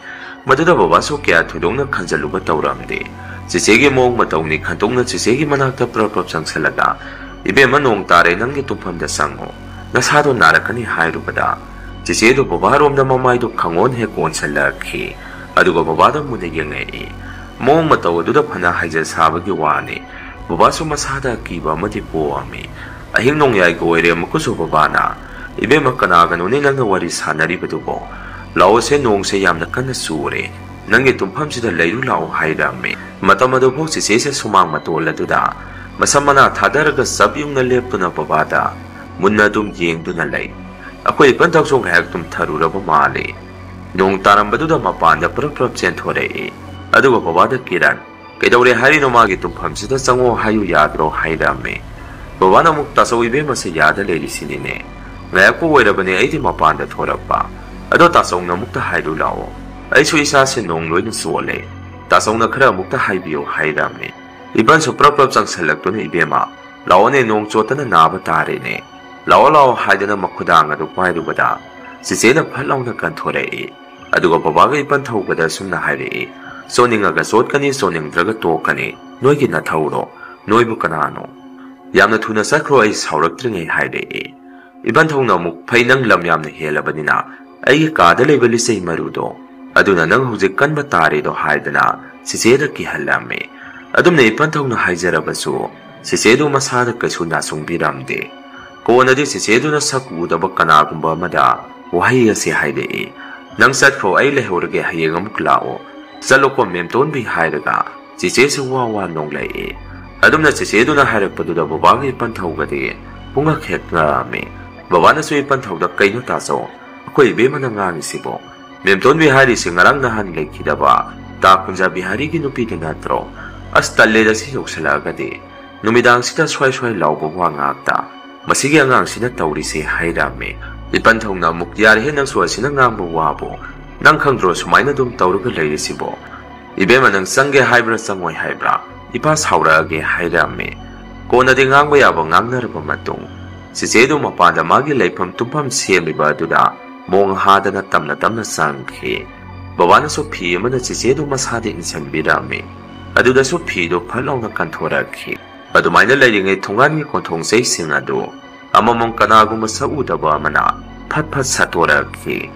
ꯃꯗꯨꯗ ꯕꯕꯥꯁꯨ ꯀꯌꯥ ꯊꯣꯏꯗꯣꯛꯅ ꯈꯟꯖꯜꯂꯨꯕ ꯇꯧꯔꯝꯗꯦ꯫ ꯆꯦꯆꯦꯒꯤ ꯃꯑꯣꯡ ꯃꯇꯧꯅꯤ ꯈꯟꯇꯣꯛꯅ ꯆꯦꯆꯦꯒꯤ ꯃꯅꯥꯛꯇ ꯄ꯭ꯔꯞ ꯄ꯭ꯔꯞ ꯆꯪꯁꯜꯂꯒ, "ꯏꯕꯦꯝꯃ, ꯅꯣꯡ ꯇꯥꯔꯦ, ꯅꯪꯒꯤ ꯇꯨꯝꯐꯝꯗ ꯆꯪꯉꯣ, ꯅꯁꯥꯗꯣ ꯅꯥꯔꯛꯀꯅꯤ" ꯍꯥꯏꯔꯨꯕꯗ, ꯆꯦꯆꯦꯗꯣ ꯕꯕꯥꯔꯣꯝꯗ ꯃꯃꯥꯏꯗꯣ ꯈꯪꯑꯣꯟ ꯍꯦꯛ ꯑꯣꯟꯁꯜꯂꯛꯈꯤ꯫ ꯑꯗꯨꯒ ꯕꯕꯥꯗ ꯃꯨꯟꯅ ꯌꯦꯡꯉꯛꯏ꯫ ꯃꯑꯣꯡ ꯃꯇꯧ ꯑꯗꯨꯗ ꯐꯅ ꯍꯥꯏꯖ ꯁꯥꯕꯒꯤ ꯋꯥꯅꯤ, ꯕꯕꯥꯁꯨ ꯃꯁꯥꯗ ꯑꯀꯤꯕ ꯑꯃꯗꯤ ꯄꯣꯛꯑꯝꯃꯤ꯫ ꯑꯍꯤꯡ ꯅꯣꯡꯌꯥꯏꯒ ꯑꯣꯏꯔꯦ, ꯑꯃꯨꯛꯀꯁꯨ ꯕꯕꯥꯅ, "ꯏꯕꯦꯝꯃ, ꯀꯅꯥꯒꯅꯣꯅꯦ ꯅꯪꯅ ꯋꯥꯔꯤ ꯁꯥꯟꯅꯔꯤꯕꯗꯨꯕꯣ? ꯂꯥꯛꯑꯣꯁꯦ, ꯅꯣꯡꯁꯦ ꯌꯥꯝꯅ ꯀꯟꯅ ꯆꯨꯔꯦ꯫ ꯅꯪꯒꯤ ꯇꯨꯝꯐꯝꯁꯤꯗ ꯂꯩꯔꯨ ꯂꯥꯛꯑꯣ" ꯍꯥꯏꯔꯝꯃꯤ꯫ ꯃꯇꯝ ꯑꯗꯨꯐꯥꯎ ꯆꯦꯆꯦꯁꯦ ꯁꯨꯃꯥꯡ ꯃꯇꯣꯜ ꯑꯗꯨꯗ ꯃꯁꯝ ꯃꯅꯥ ꯊꯥꯗꯔꯒ ꯆꯞ ꯌꯨꯡꯅ ꯂꯦꯞꯇꯨꯅ ꯕꯕꯥꯗ ꯃꯨꯟꯅ ꯑꯗꯨꯝ ꯌꯦꯡꯗꯨꯅ ꯂꯩ꯫ ꯑꯩꯈꯣꯏ ꯏꯄꯟꯊꯧꯁꯨ ꯉꯥꯏꯍꯥꯛ ꯇꯨꯝꯊꯔꯨꯔꯕ ꯃꯥꯜꯂꯤ꯫ ꯅꯣꯡ ꯇꯥꯔꯝꯕꯗꯨꯗ ꯃꯄꯥꯟꯗ ꯄ꯭ꯔꯞ ꯄ꯭ꯔꯞ ꯆꯦꯟꯊꯣꯔꯛꯏ꯫ ꯑꯗꯨꯒ ꯕꯕꯥꯗ ꯀꯤꯔꯟ, "ꯀꯩꯗꯧꯔꯦ ꯍꯥꯏꯔꯤꯅꯣ? ꯃꯥꯒꯤ ꯇꯨꯝꯐꯝꯁꯤꯗ ꯆꯪꯉꯣ ꯍꯥꯏꯌꯨ ꯌꯥꯗ꯭ꯔꯣ?" ꯍꯥꯏꯔꯝꯃꯤ꯫ ꯕꯕꯥꯅ ꯑꯃꯨꯛ, "ꯇꯥꯆꯧ, ꯏꯕꯦꯝꯃꯁꯦ ꯌꯥꯗ ꯂꯩꯔꯤꯁꯤꯅꯤꯅꯦ꯫ ꯉꯥꯏꯍꯥꯛꯄꯨ ꯑꯣꯏꯔꯕꯅꯦ ꯑꯩꯗꯤ ꯃꯄꯥꯟꯗ ꯊꯣꯔꯛꯄ꯫ ꯑꯗꯣ ꯇꯥꯆꯧꯅ ꯑꯃꯨꯛꯇ ꯍꯥꯏꯔꯨ ꯂꯥꯛꯑꯣ꯫ ꯑꯩꯁꯨ ꯏꯁꯥꯁꯦ ꯅꯣꯡ ꯂꯣꯏꯅ ꯆꯣꯠꯂꯦ꯫ ꯇꯥꯆꯧꯅ ꯈꯔ ꯑꯃꯨꯛꯇ ꯍꯥꯏꯕꯤꯌꯨ" ꯍꯥꯏꯔꯝꯃꯤ꯫ ꯏꯄꯟꯁꯨ ꯄ꯭ꯔꯞ ꯄ꯭ꯔꯞ ꯆꯪꯁꯜꯂꯛꯇꯨꯅ, "ꯏꯕꯦꯝꯃ, ꯂꯥꯛꯑꯣꯅꯦ, ꯅꯣꯡ ꯆꯣꯠꯇꯅ ꯅꯥꯕ ꯇꯥꯔꯦꯅꯦ꯫ ꯂꯥꯛꯑꯣ ꯂꯥꯛꯑꯣ" ꯍꯥꯏꯗꯅ ꯃꯈꯨꯗꯥꯡ ꯑꯗꯨ ꯄꯥꯏꯔꯨꯕꯗ ꯆꯦꯆꯦꯅ ꯐꯠ ꯂꯥꯎꯅ ꯀꯟꯊꯣꯔꯛꯏ꯫ ꯑꯗꯨꯒ ꯕꯕꯥꯒ ꯏꯄꯟꯊꯧꯒꯗ ꯑꯁꯨꯝꯅ ꯍꯥꯏꯔꯛꯏ, "ꯆꯣꯠꯅꯤꯡꯉꯒ ꯆꯣꯠꯀꯅꯤ, ꯆꯣꯠꯅꯤꯡꯗ꯭ꯔꯒ ꯇꯣꯛꯀꯅꯤ꯫ ꯅꯣꯏꯒꯤ ꯅꯊꯧꯔꯣ? ꯅꯣꯏꯕꯨ ꯀꯅꯥꯅꯣ? ꯌꯥꯝꯅ ꯊꯨꯅ ꯆꯠꯈ꯭ꯔꯣ, ꯑꯩ ꯁꯥꯎꯔꯛꯇ꯭ꯔꯤꯉꯩ" ꯍꯥꯏꯔꯛꯏ꯫ ꯏꯄꯟꯊꯧꯅ ꯑꯃꯨꯛ, "ꯐꯩ, ꯅꯪ ꯂꯝ ꯌꯥꯝꯅ ꯍꯦꯜꯂꯕꯅꯤꯅ ꯑꯩꯒꯤ ꯀꯥꯗ ꯂꯩꯕ ꯂꯤꯆꯩ ꯃꯔꯨꯗꯣ, ꯑꯗꯨꯅ ꯅꯪ ꯍꯧꯖꯤꯛ ꯀꯟꯕ ꯇꯥꯔꯦꯗꯣ" ꯍꯥꯏꯗꯅ ꯆꯦꯆꯦꯗ ꯀꯤꯍꯜꯂꯝꯃꯤ꯫ ꯑꯗꯨꯝꯅ ꯏꯄꯟꯊꯧꯅ ꯍꯥꯏꯖꯔꯕꯁꯨ ꯆꯦꯆꯦꯗꯨ ꯃꯁꯥꯗ ꯀꯩꯁꯨ ꯅꯥꯆꯨꯡꯕꯤꯔꯝꯗꯦ꯫ ꯀꯣꯟꯅꯗꯤ ꯆꯦꯆꯦꯗꯨꯅ ꯁꯛ ꯎꯗꯕ ꯀꯅꯥꯒꯨꯝꯕ ꯑꯃꯗ ꯋꯥꯍꯩ ꯑꯁꯤ ꯍꯥꯏꯔꯛꯏ, "ꯅꯪ ꯆꯠꯈ꯭ꯔꯣ, ꯑꯩ ꯂꯩꯍꯧꯔꯒꯦ, ꯍꯌꯦꯡ ꯑꯃꯨꯛ ꯂꯥꯛꯑꯣ꯫ ꯆꯠꯂꯣꯀꯣ ꯃꯦꯝꯇꯣꯟꯕꯤ" ꯍꯥꯏꯔꯒ ꯆꯦꯆꯦꯁꯨ ꯋꯥ ꯋꯥ ꯅꯣꯡꯂꯛꯏ꯫ ꯑꯗꯨꯝꯅ ꯆꯦꯆꯦꯗꯨꯅ ꯍꯥꯏꯔꯛꯄꯗꯨꯗ ꯕꯕꯥꯒ ꯏꯄꯟꯊꯧꯒꯗꯤ ꯄꯨꯡꯉꯛ ꯍꯦꯛ ꯉꯛꯑꯝꯃꯤ꯫ ꯕꯕꯥꯅꯁꯨ ꯏꯄꯟꯊꯧꯗ, "ꯀꯩꯅꯣ ꯇꯥꯆꯧ, ꯑꯩꯈꯣꯏ ꯏꯕꯦꯝꯃꯅ ꯉꯥꯡꯉꯤꯁꯤꯕꯣ? ꯃꯦꯝꯇꯣꯟꯕꯤ ꯍꯥꯏꯔꯤꯁꯤ ꯉꯔꯥꯡ ꯅꯍꯥꯟ ꯂꯩꯈꯤꯗꯕ ꯇꯥ ꯀꯨꯟꯖꯥ ꯕꯤꯍꯥꯔꯤꯒꯤ ꯅꯨꯄꯤꯗꯨ ꯅꯠꯇ꯭ꯔꯣ? ꯑꯁ, ꯇꯜꯂꯦꯗ ꯁꯤ ꯌꯧꯁꯜꯂꯛꯑꯒꯗꯤ꯫ ꯅꯨꯃꯤꯗꯥꯡꯁꯤꯗ ꯁ꯭ꯋꯥꯏ ꯁ꯭ꯋꯥꯏ ꯂꯥꯎꯕ ꯋꯥ ꯉꯥꯛꯇ꯫ ꯃꯁꯤꯒꯤ ꯑꯉꯥꯡꯁꯤꯅ ꯇꯧꯔꯤꯁꯦ" ꯍꯥꯏꯔꯝꯃꯤ꯫ ꯏꯄꯟꯊꯧꯅ ꯑꯃꯨꯛ, "ꯌꯥꯔꯦꯍꯦ, ꯅꯪꯁꯨ ꯑꯁꯤꯅ ꯉꯥꯡꯕ ꯋꯥꯕꯨ꯫ ꯅꯪ ꯈꯪꯗ꯭ꯔꯣ ꯁꯨꯃꯥꯏꯅ ꯑꯗꯨꯝ ꯇꯧꯔꯒ ꯂꯩꯔꯤꯁꯤꯕꯣ? ꯏꯕꯦꯝꯃ, ꯅꯪ ꯆꯪꯒꯦ ꯍꯥꯏꯕ꯭ꯔꯥ ꯆꯪꯉꯣꯏ ꯍꯥꯏꯕ꯭ꯔꯥ? ꯏꯄꯥ ꯁꯥꯎꯔꯛꯑꯒꯦ" ꯍꯥꯏꯔꯝꯃꯤ꯫ ꯀꯣꯟꯅꯗꯤ ꯉꯥꯡꯕ ꯌꯥꯕ ꯉꯥꯡꯅꯔꯕ ꯃꯇꯨꯡ ꯆꯦꯆꯦꯗꯨ ꯃꯄꯥꯟꯗ ꯃꯥꯒꯤ ꯂꯩꯐꯝ ꯇꯨꯝꯐꯝ ꯁꯦꯝꯂꯤꯕ ꯑꯗꯨꯗ ꯃꯣꯡ ꯍꯥꯗꯅ ꯇꯞꯅ ꯇꯞꯅ ꯆꯪꯈꯤ꯫ ꯕꯕꯥꯅꯁꯨ ꯐꯤ ꯑꯃꯅ ꯆꯦꯆꯦꯗꯨ ꯃꯁꯥꯗ ꯏꯟꯁꯤꯟꯕꯤꯔꯝꯃꯤ꯫ ꯑꯗꯨꯗꯁꯨ ꯐꯤꯗꯨ ꯐꯠ ꯂꯥꯎꯅ ꯀꯟꯊꯣꯔꯛꯈꯤ꯫ ꯑꯗꯨꯃꯥꯏꯅ ꯂꯩꯔꯤꯉꯩ ꯊꯣꯡꯒꯥꯟꯒꯤ ꯀꯣꯟꯊꯣꯡ ꯆꯩꯁꯤꯡ ꯑꯗꯨ ꯑꯃꯃꯝ ꯀꯅꯥꯒꯨꯝꯕ ꯁꯛ ꯎꯗꯕ ꯑꯃꯅ ꯐꯠ ꯐꯠ ꯁꯠꯇꯣꯔꯛꯈꯤ꯫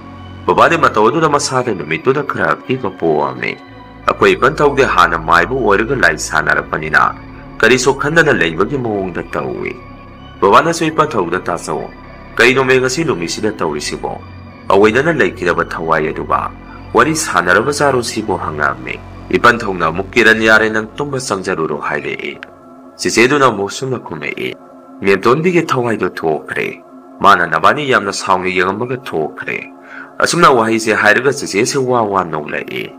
ꯕꯕꯥꯗꯤ ꯃꯇꯧ ꯑꯗꯨꯗ ꯃꯁꯥꯗ ꯅꯨꯃꯤꯠꯇꯨꯗ ꯈꯔ ꯑꯀꯤꯕ ꯄꯣꯛꯑꯝꯃꯤ꯫ ꯑꯩꯈꯣꯏ ꯏꯄꯟꯊꯧꯗꯤ ꯍꯥꯟꯅ ꯃꯥꯏꯕ ꯑꯣꯏꯔꯒ ꯂꯥꯏ ꯁꯥꯟꯅꯔꯛꯄꯅꯤꯅ ꯀꯔꯤꯁꯨ ꯈꯟꯗꯅ ꯂꯩꯕꯒꯤ ꯃꯑꯣꯡꯗ ꯇꯧꯏ꯫ ꯕꯕꯥꯅꯁꯨ ꯏꯄꯟꯊꯧꯗ, "ꯇꯥꯆꯧ, ꯀꯩꯅꯣꯃꯦ ꯉꯁꯤ ꯅꯨꯃꯤꯠꯁꯤꯗ ꯇꯧꯔꯤꯁꯤꯕꯣ? ꯑꯣꯏꯗꯅ ꯂꯩꯈꯤꯗꯕ ꯊꯋꯥꯏ ꯑꯗꯨꯒ ꯋꯥꯔꯤ ꯁꯥꯟꯅꯔꯕꯖꯥꯔꯣ ꯁꯤꯕꯣ?" ꯍꯪꯉꯛꯑꯝꯃꯤ꯫ ꯏꯄꯟꯊꯧꯅ ꯑꯃꯨꯛ, "ꯀꯤꯔꯟ, ꯌꯥꯔꯦ, ꯅꯪ ꯇꯨꯝꯕ ꯆꯪꯖꯔꯨꯔꯣ" ꯍꯥꯏꯔꯛꯏ꯫ ꯆꯦꯆꯦꯗꯨꯅ ꯑꯃꯨꯛ ꯁꯨꯝꯅ ꯈꯨꯝꯃꯛꯏ, "ꯃꯦꯝꯇꯣꯟꯕꯤꯒꯤ ꯊꯋꯥꯏꯗꯣ ꯊꯣꯛꯈ꯭ꯔꯦ꯫ ꯃꯥꯅ ꯅꯕꯥꯅꯤ ꯌꯥꯝꯅ ꯁꯥꯎꯅ ꯌꯦꯡꯉꯝꯃꯒ ꯊꯣꯛꯈ꯭ꯔꯦ"꯫ ꯑꯁꯨꯝꯅ ꯋꯥꯍꯩꯁꯦ ꯍꯥꯏꯔꯒ ꯆꯦꯆꯦꯁꯦ ꯋꯥ ꯋꯥ ꯅꯣꯛꯂꯛꯏ꯫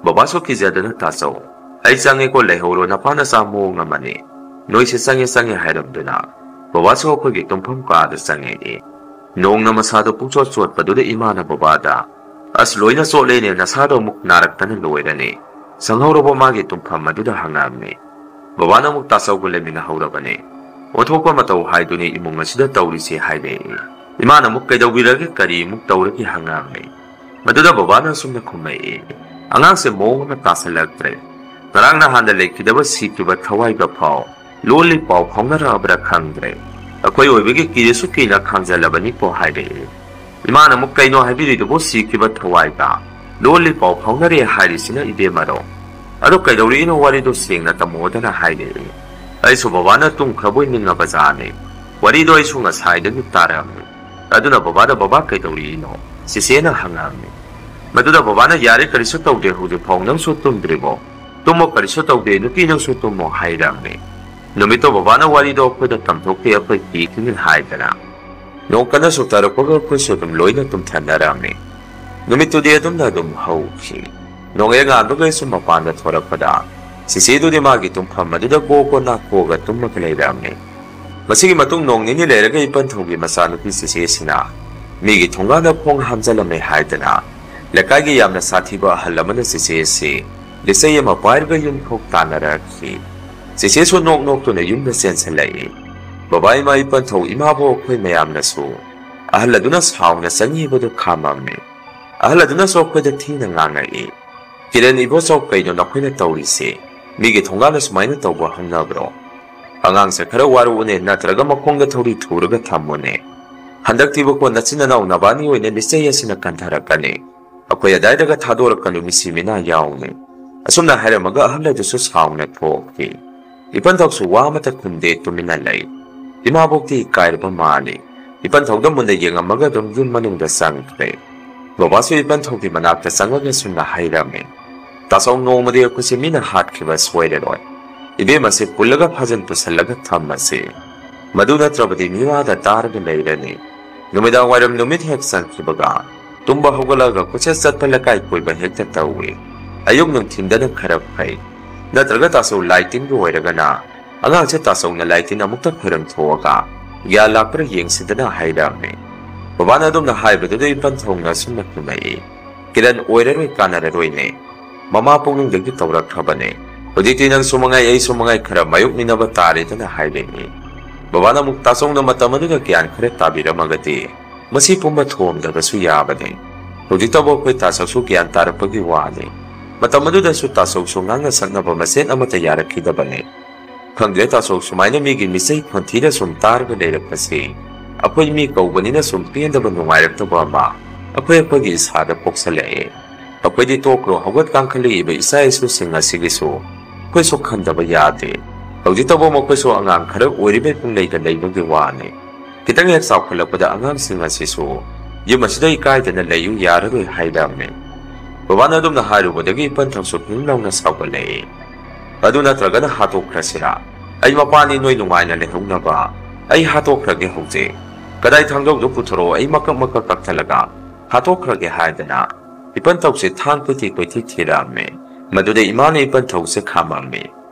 ꯕꯕꯥꯁꯨ ꯀꯤꯖꯗꯅ, "ꯇꯥꯆꯧ, ꯑꯩ ꯆꯪꯉꯦꯀꯣ, ꯂꯩꯍꯧꯔꯣ, ꯅꯄꯥ ꯅꯆꯥ ꯃꯑꯣꯡ ꯑꯃꯅꯤ꯫ ꯅꯣꯏꯁꯦ ꯆꯪꯉꯦ ꯆꯪꯉꯦ" ꯍꯥꯏꯔꯝꯗꯨꯅ ꯕꯕꯥꯁꯨ ꯑꯩꯈꯣꯏꯒꯤ ꯇꯨꯝꯐꯝ ꯀꯥꯗ ꯆꯪꯉꯛꯏ꯫ ꯅꯣꯡꯅ ꯃꯁꯥꯗꯣ ꯄꯨꯡꯆꯣꯠ ꯆꯣꯠꯄꯗꯨꯗ ꯏꯃꯥꯅ ꯕꯕꯥꯗ, "ꯑꯁ, ꯂꯣꯏꯅ ꯆꯣꯠꯂꯦꯅꯦ, ꯅꯁꯥꯗꯣ ꯑꯃꯨꯛ ꯅꯥꯔꯛꯇꯅ ꯂꯣꯏꯔꯅꯤ꯫ ꯁꯪꯍꯧꯔꯕꯣ?" ꯃꯥꯒꯤ ꯇꯨꯝꯐꯝ ꯑꯗꯨꯗ ꯍꯪꯉꯛꯑꯝꯃꯤ꯫ ꯕꯕꯥꯅ ꯑꯃꯨꯛ, "ꯇꯥꯆꯧꯒ ꯂꯩꯃꯤꯟꯅꯍꯧꯔꯕꯅꯦ꯫ ꯑꯣꯟꯊꯣꯛꯄ ꯃꯇꯧ ꯍꯥꯏꯗꯨꯅꯤ ꯏꯃꯨꯡ ꯑꯁꯤꯗ ꯇꯧꯔꯤꯁꯦ" ꯍꯥꯏꯔꯛꯏ꯫ ꯏꯃꯥꯅ ꯑꯃꯨꯛ, "ꯀꯩꯗꯧꯕꯤꯔꯒꯦ? ꯀꯔꯤ ꯑꯃꯨꯛ ꯇꯧꯔꯒꯦ?" ꯍꯪꯉꯛꯑꯝꯃꯤ꯫ ꯃꯗꯨꯗ ꯕꯕꯥꯅ ꯑꯁꯨꯝꯅ ꯈꯨꯝꯃꯛꯏ, "ꯑꯉꯥꯡꯁꯦ ꯃꯑꯣꯡ ꯑꯃ ꯇꯥꯁꯜꯂꯛꯇ꯭ꯔꯦ꯫ ꯉꯔꯥꯡ ꯅꯍꯥꯟꯗ ꯂꯩꯈꯤꯗꯕ ꯁꯤꯈꯤꯕ ꯊꯋꯥꯏꯒ ꯐꯥꯎ ꯂꯣꯜꯂꯤ ꯄꯥꯎ ꯐꯥꯎꯅꯔꯛꯑꯕ꯭ꯔꯥ ꯈꯪꯗ꯭ꯔꯦ꯫ ꯑꯩꯈꯣꯏ ꯑꯣꯏꯕꯒꯤ ꯀꯤꯔꯁꯨ ꯀꯤꯅ ꯈꯥꯡꯖꯜꯂꯕꯅꯤꯀꯣ" ꯍꯥꯏꯔꯛꯏ꯫ ꯏꯃꯥꯅ ꯑꯃꯨꯛ, "ꯀꯩꯅꯣ ꯍꯥꯏꯕꯤꯔꯤꯗꯨꯕꯨ? ꯁꯤꯈꯤꯕ ꯊꯋꯥꯏꯒ ꯂꯣꯜꯂꯤ ꯄꯥꯎ ꯐꯥꯎꯅꯔꯦ ꯍꯥꯏꯔꯤꯁꯤꯅ ꯏꯕꯦꯝꯃꯔꯣ? ꯑꯗꯣ ꯀꯩꯗꯧꯔꯛꯏꯅꯣ? ꯋꯥꯔꯤꯗꯣ ꯁꯦꯡꯅ ꯇꯝꯃꯣꯗꯅ" ꯍꯥꯏꯔꯛꯏ꯫ ꯑꯩꯁꯨ ꯕꯕꯥꯅ ꯇꯨꯝꯈ꯭ꯔꯕꯣꯏ ꯅꯤꯡꯉꯕꯖꯥꯠꯅꯤ꯫ ꯋꯥꯔꯤꯗꯣ ꯑꯩꯁꯨ ꯉꯁꯥꯏꯗꯒꯤ ꯇꯥꯔꯛꯑꯝꯃꯤ꯫ ꯑꯗꯨꯅ ꯕꯕꯥꯗ, "ꯕꯕꯥ, ꯀꯩꯗꯧꯔꯤꯅꯣ?" ꯆꯦꯆꯦꯅ ꯍꯪꯉꯛꯑꯝꯃꯤ꯫ ꯃꯗꯨꯗ ꯕꯕꯥꯅ, "ꯌꯥꯔꯦ, ꯀꯔꯤꯁꯨ ꯇꯧꯗꯦ, ꯍꯧꯖꯤꯛ ꯐꯥꯎ ꯅꯪꯁꯨ ꯇꯨꯝꯗ꯭ꯔꯤꯕꯣ? ꯇꯨꯝꯃꯣ, ꯀꯔꯤꯁꯨ ꯇꯧꯗꯦ, ꯅꯨꯄꯤ, ꯅꯪꯁꯨ ꯇꯨꯝꯃꯣ" ꯍꯥꯏꯔꯛꯑꯝꯃꯤ꯫ ꯅꯨꯃꯤꯠꯇꯣ ꯕꯕꯥꯅ ꯋꯥꯔꯤꯗꯣ ꯑꯩꯈꯣꯏꯗ ꯇꯝꯊꯣꯛꯇꯦ, ꯑꯩꯈꯣꯏ ꯀꯤꯈꯤꯅꯤ ꯍꯥꯏꯗꯅ꯫ ꯅꯣꯡ ꯀꯟꯅ ꯆꯨꯊꯔꯛꯄꯒ ꯑꯩꯈꯣꯏꯁꯨ ꯑꯗꯨꯝ ꯂꯣꯏꯅ ꯇꯨꯝꯊꯅꯔꯝꯃꯤ꯫ ꯅꯨꯃꯤꯠꯇꯨꯗꯤ ꯑꯗꯨꯝꯅ ꯑꯗꯨꯝ ꯍꯧꯈꯤ꯫ ꯅꯣꯡꯌꯥꯏ ꯉꯥꯟꯕꯒ ꯑꯩꯁꯨ ꯃꯄꯥꯟꯗ ꯊꯣꯔꯛꯄꯗ ꯆꯦꯆꯦꯗꯨꯗꯤ ꯃꯥꯒꯤ ꯇꯨꯝꯐꯝ ꯑꯗꯨꯗ ꯒꯣ ꯒꯣ ꯅꯥꯀꯣꯛꯑꯒ ꯇꯨꯝꯃꯒ ꯂꯩꯔꯝꯃꯤ꯫ ꯃꯁꯤꯒꯤ ꯃꯇꯨꯡ ꯅꯣꯡ ꯅꯤꯅꯤ ꯂꯩꯔꯒ ꯏꯄꯟꯊꯧꯒꯤ ꯃꯆꯥꯅꯨꯄꯤ ꯆꯦꯆꯦꯁꯤꯅ ꯃꯤꯒꯤ ꯊꯣꯡꯒꯥꯟꯗ ꯈꯣꯡ ꯍꯥꯝꯖꯜꯂꯝꯃꯦ ꯍꯥꯏꯗꯅ ꯂꯩꯀꯥꯏꯒꯤ ꯌꯥꯝꯅ ꯁꯥꯊꯤꯕ ꯑꯍꯜ ꯑꯃꯅ ꯆꯦꯆꯦ ꯑꯁꯤ ꯂꯤꯆꯩ ꯑꯃ ꯄꯥꯏꯔꯒ ꯌꯨꯝꯐꯥꯎ ꯇꯥꯟꯅꯔꯛꯈꯤ꯫ ꯆꯦꯆꯦꯁꯨ ꯅꯣꯛ ꯅꯣꯛꯇꯨꯅ ꯌꯨꯝꯗ ꯆꯦꯟꯁꯤꯜꯂꯛꯏ꯫ ꯕꯕꯥ, ꯏꯃꯥ, ꯏꯄꯟꯊꯧ, ꯏꯃꯥꯕꯣꯛ ꯑꯩꯈꯣꯏ ꯃꯌꯥꯝꯅꯁꯨ ꯑꯍꯜ ꯑꯗꯨꯅ ꯁꯥꯎꯅ ꯆꯪꯉꯤꯕꯗꯨ ꯈꯥꯝꯃꯝꯃꯤ꯫ ꯑꯍꯜ ꯑꯗꯨꯅꯁꯨ ꯑꯩꯈꯣꯏꯗ ꯊꯤꯅ ꯉꯥꯡꯉꯛꯏ꯫ "ꯀꯤꯔꯟ, ꯏꯕꯣꯆꯧ, ꯀꯩꯅꯣ ꯅꯈꯣꯏꯅ ꯇꯧꯔꯤꯁꯦ? ꯃꯤꯒꯤ ꯊꯣꯡꯒꯥꯟꯗ ꯁꯨꯃꯥꯏꯅ ꯇꯧꯕ ꯍꯧꯅꯕ꯭ꯔꯣ? ꯑꯉꯥꯡꯁꯦ ꯈꯔ ꯋꯥꯔꯛꯎꯅꯦ, ꯅꯠꯇ꯭ꯔꯒ ꯃꯈꯣꯡꯗ ꯊꯧꯔꯤ ꯊꯨꯔꯒ ꯊꯝꯃꯨꯅꯦ꯫ ꯍꯟꯗꯛꯇꯤꯕꯀꯣ ꯅꯆꯤꯟ ꯅꯅꯥꯎ ꯅꯕꯥꯅꯤ ꯑꯣꯏꯅ ꯂꯤꯆꯩ ꯑꯁꯤꯅ ꯀꯟꯊꯔꯛꯀꯅꯤ꯫ ꯑꯩꯈꯣꯏ ꯑꯗꯥꯏꯗꯒ ꯊꯥꯗꯣꯔꯛꯀꯅꯨ, ꯃꯤꯁꯤ ꯃꯤꯅꯥ ꯌꯥꯎꯅꯤ"꯫ ꯑꯁꯨꯝꯅ ꯍꯥꯏꯔꯝꯃꯒ ꯑꯍꯜ ꯑꯗꯨꯁꯨ ꯁꯥꯎꯅ ꯊꯣꯛꯈꯤ꯫ ꯏꯄꯟꯊꯧꯁꯨ ꯋꯥ ꯑꯃꯠꯇ ꯈꯨꯝꯗꯦ, ꯇꯨꯃꯤꯟꯅ ꯂꯩ꯫ ꯏꯃꯥꯕꯣꯛꯇꯤ ꯏꯀꯥꯏꯔꯕ ꯃꯥꯜꯂꯤ꯫ ꯏꯄꯟꯊꯧꯗ ꯃꯨꯟꯅ ꯌꯦꯡꯉꯝꯃꯒ ꯑꯗꯨꯝ ꯌꯨꯝ ꯃꯅꯨꯡꯗ ꯆꯪꯈ꯭ꯔꯦ꯫ ꯕꯕꯥꯁꯨ ꯏꯄꯟꯊꯧꯒꯤ ꯃꯅꯥꯛꯇ ꯆꯪꯉꯒ ꯁꯨꯝꯅ ꯍꯥꯏꯔꯝꯃꯤ, "ꯇꯥꯆꯧ, ꯅꯣꯡꯃꯗꯤ ꯑꯩꯈꯣꯏꯁꯦ ꯃꯤꯅ ꯍꯥꯠꯈꯤꯕ ꯁꯣꯏꯔꯔꯣꯏ꯫ ꯏꯕꯦꯝꯃꯁꯦ ꯄꯨꯜꯂꯒ ꯐꯥꯖꯤꯟ ꯄꯨꯁꯜꯂꯒ ꯊꯝꯃꯁꯤ꯫ ꯃꯗꯨ ꯅꯠꯇ꯭ꯔꯕꯗꯤ ꯃꯤꯋꯥꯗ ꯇꯥꯔꯒ ꯂꯩꯔꯅꯤ꯫ ꯅꯨꯃꯤꯗꯥꯡ ꯋꯥꯏꯔꯝ ꯅꯨꯃꯤꯠ ꯍꯦꯛ ꯆꯪꯈꯤꯕꯒ ꯇꯨꯝꯕ ꯍꯧꯒꯠꯂꯒ ꯀꯣꯏꯆꯠ ꯆꯠꯄ ꯂꯩꯀꯥꯏ ꯀꯣꯏꯕ ꯍꯦꯛꯇ ꯇꯧꯏ꯫ ꯑꯌꯨꯛ ꯅꯨꯡꯊꯤꯟꯗꯅ ꯈꯔ ꯐꯩ꯫ ꯅꯠꯇ꯭ꯔꯒ ꯇꯥꯆꯧ ꯂꯥꯏ ꯇꯤꯟꯒꯤ ꯑꯣꯏꯔꯒꯅ ꯑꯉꯥꯡꯁꯦ ꯇꯥꯆꯧꯅ ꯂꯥꯏ ꯇꯤꯟ ꯑꯃꯨꯛꯇ ꯈꯣꯏꯔꯝ ꯊꯣꯛꯑꯒ ꯒ꯭ꯌꯥꯟ ꯂꯥꯛꯄ꯭ꯔꯥ ꯌꯦꯡꯁꯤꯗꯅ" ꯍꯥꯏꯔꯝꯃꯤ꯫ ꯕꯕꯥꯅ ꯑꯗꯨꯝꯅ ꯍꯥꯏꯕꯗꯨꯗ ꯏꯄꯟꯊꯧꯅ ꯑꯁꯨꯝꯅ ꯈꯨꯝꯃꯛꯏ, "ꯀꯤꯔꯟ, ꯑꯣꯏꯔꯔꯣꯏ, ꯀꯥꯟꯅꯔꯔꯣꯏꯅꯦ꯫ ꯃꯃꯥ ꯄꯨꯛꯅꯨꯡꯗꯒꯤ ꯇꯧꯔꯛꯈ꯭ꯔꯕꯅꯦ꯫ ꯍꯧꯖꯤꯛꯇꯤ ꯅꯪꯁꯨ ꯃꯉꯥꯏ ꯑꯩꯁꯨ ꯃꯉꯥꯏ ꯈꯔ ꯃꯥꯌꯣꯛꯅꯤꯅꯕ ꯇꯥꯔꯦꯗꯅ" ꯍꯥꯏꯔꯛꯏ꯫ ꯕꯕꯥꯅ ꯑꯃꯨꯛ ꯇꯥꯆꯧꯅ ꯃꯇꯝ ꯑꯗꯨꯗ ꯒ꯭ꯌꯥꯟ ꯈꯔ ꯇꯥꯕꯤꯔꯝꯃꯒꯗꯤ ꯃꯁꯤ ꯄꯨꯝꯕ ꯊꯣꯛꯑꯝꯗꯕꯁꯨ ꯌꯥꯕꯅꯤ꯫ ꯍꯧꯖꯤꯛꯇꯕꯨ ꯑꯩꯈꯣꯏ ꯇꯥꯆꯧꯁꯨ ꯒ꯭ꯌꯥꯟ ꯇꯥꯔꯛꯄꯒꯤ ꯋꯥꯅꯤ꯫ ꯃꯇꯝ ꯑꯗꯨꯗꯁꯨ ꯇꯥꯆꯧꯁꯨ ꯉꯥꯡꯅ ꯁꯛꯅꯕ ꯃꯆꯦꯠ ꯑꯃꯠꯇ ꯌꯥꯔꯛꯈꯤꯗꯕꯅꯤ꯫ ꯈꯪꯗ꯭ꯔꯦ ꯇꯥꯆꯧ, ꯁꯨꯃꯥꯏꯅ ꯃꯤꯒꯤ ꯃꯤꯆꯩ ꯈꯣꯟꯊꯤꯗ ꯁꯨꯝ ꯇꯥꯔꯒ ꯂꯩꯔꯛꯄꯁꯤ ꯑꯩꯈꯣꯏ ꯃꯤ ꯀꯧꯕꯅꯤꯅ ꯁꯨꯝ ꯄꯦꯟꯗꯕ ꯅꯨꯡꯉꯥꯏꯔꯛꯇꯕ ꯑꯃ ꯑꯩꯈꯣꯏ ꯑꯩꯈꯣꯏꯒꯤ ꯏꯁꯥꯗ ꯄꯣꯛꯁꯜꯂꯛꯑꯦ꯫ ꯑꯩꯈꯣꯏꯗꯤ ꯇꯣꯛꯈ꯭ꯔꯣ, ꯍꯧꯒꯠ ꯀꯥꯡꯈꯠꯂꯛꯏꯕ ꯏꯆꯥ ꯏꯁꯨꯁꯤꯡ ꯑꯁꯤꯒꯤꯁꯨ ꯑꯩꯈꯣꯏꯁꯨ ꯈꯟꯗꯕ ꯌꯥꯗꯦ꯫ ꯍꯧꯖꯤꯛꯇꯕꯨ ꯃꯈꯣꯏꯁꯨ ꯑꯉꯥꯡ ꯈꯔ ꯑꯣꯏꯔꯤꯕꯩ ꯄꯨꯡꯂꯩꯗ ꯂꯩꯕꯒꯤ ꯋꯥꯅꯤ꯫ ꯈꯤꯇꯪ ꯍꯦꯛ ꯆꯥꯎꯈꯠꯂꯛꯄꯗ ꯑꯉꯥꯡꯁꯤꯡ ꯑꯁꯤꯁꯨ ꯌꯨꯝ ꯑꯁꯤꯗ ꯏꯀꯥꯏꯗꯅ ꯂꯩꯌꯨ ꯌꯥꯔꯔꯣꯏ ꯍꯥꯏꯔꯝꯃꯤ꯫ ꯕꯕꯥꯅ ꯑꯗꯨꯝꯅ ꯍꯥꯏꯔꯨꯕꯗꯒꯤ ꯏꯄꯟꯊꯧꯁꯨ ꯐꯤꯡ ꯂꯥꯎꯅ ꯁꯥꯎꯒꯠꯂꯛꯏ꯫ "ꯑꯗꯨ ꯅꯠꯇ꯭ꯔꯒꯅ ꯍꯥꯠꯇꯣꯛꯈ꯭ꯔꯁꯤꯔꯥ? ꯑꯩ ꯃꯄꯥꯅꯤ ꯅꯣꯏ ꯅꯨꯡꯉꯥꯏꯅ ꯂꯩꯍꯧꯅꯕ꯫ ꯑꯩ ꯍꯥꯠꯇꯣꯛꯈ꯭ꯔꯒꯦ ꯍꯧꯖꯤꯛ꯫ ꯀꯗꯥꯏ ꯊꯥꯡꯖꯧꯗꯣ ꯄꯨꯊꯣꯔꯛꯑꯣ, ꯑꯩ ꯃꯀꯛ ꯃꯀꯛ ꯀꯛꯊꯠꯂꯒ ꯍꯥꯠꯇꯣꯛꯈ꯭ꯔꯒꯦ" ꯍꯥꯏꯗꯅ ꯏꯄꯟꯊꯧꯁꯦ ꯊꯥꯡ ꯀꯣꯏꯊꯤ ꯀꯣꯏꯊꯤ ꯊꯤꯔꯛꯑꯝꯃꯤ꯫ ꯃꯗꯨꯗ ꯏꯃꯥꯅ ꯏꯄꯟꯊꯧꯁꯦ ꯈꯥꯝꯃꯝꯃꯤ꯫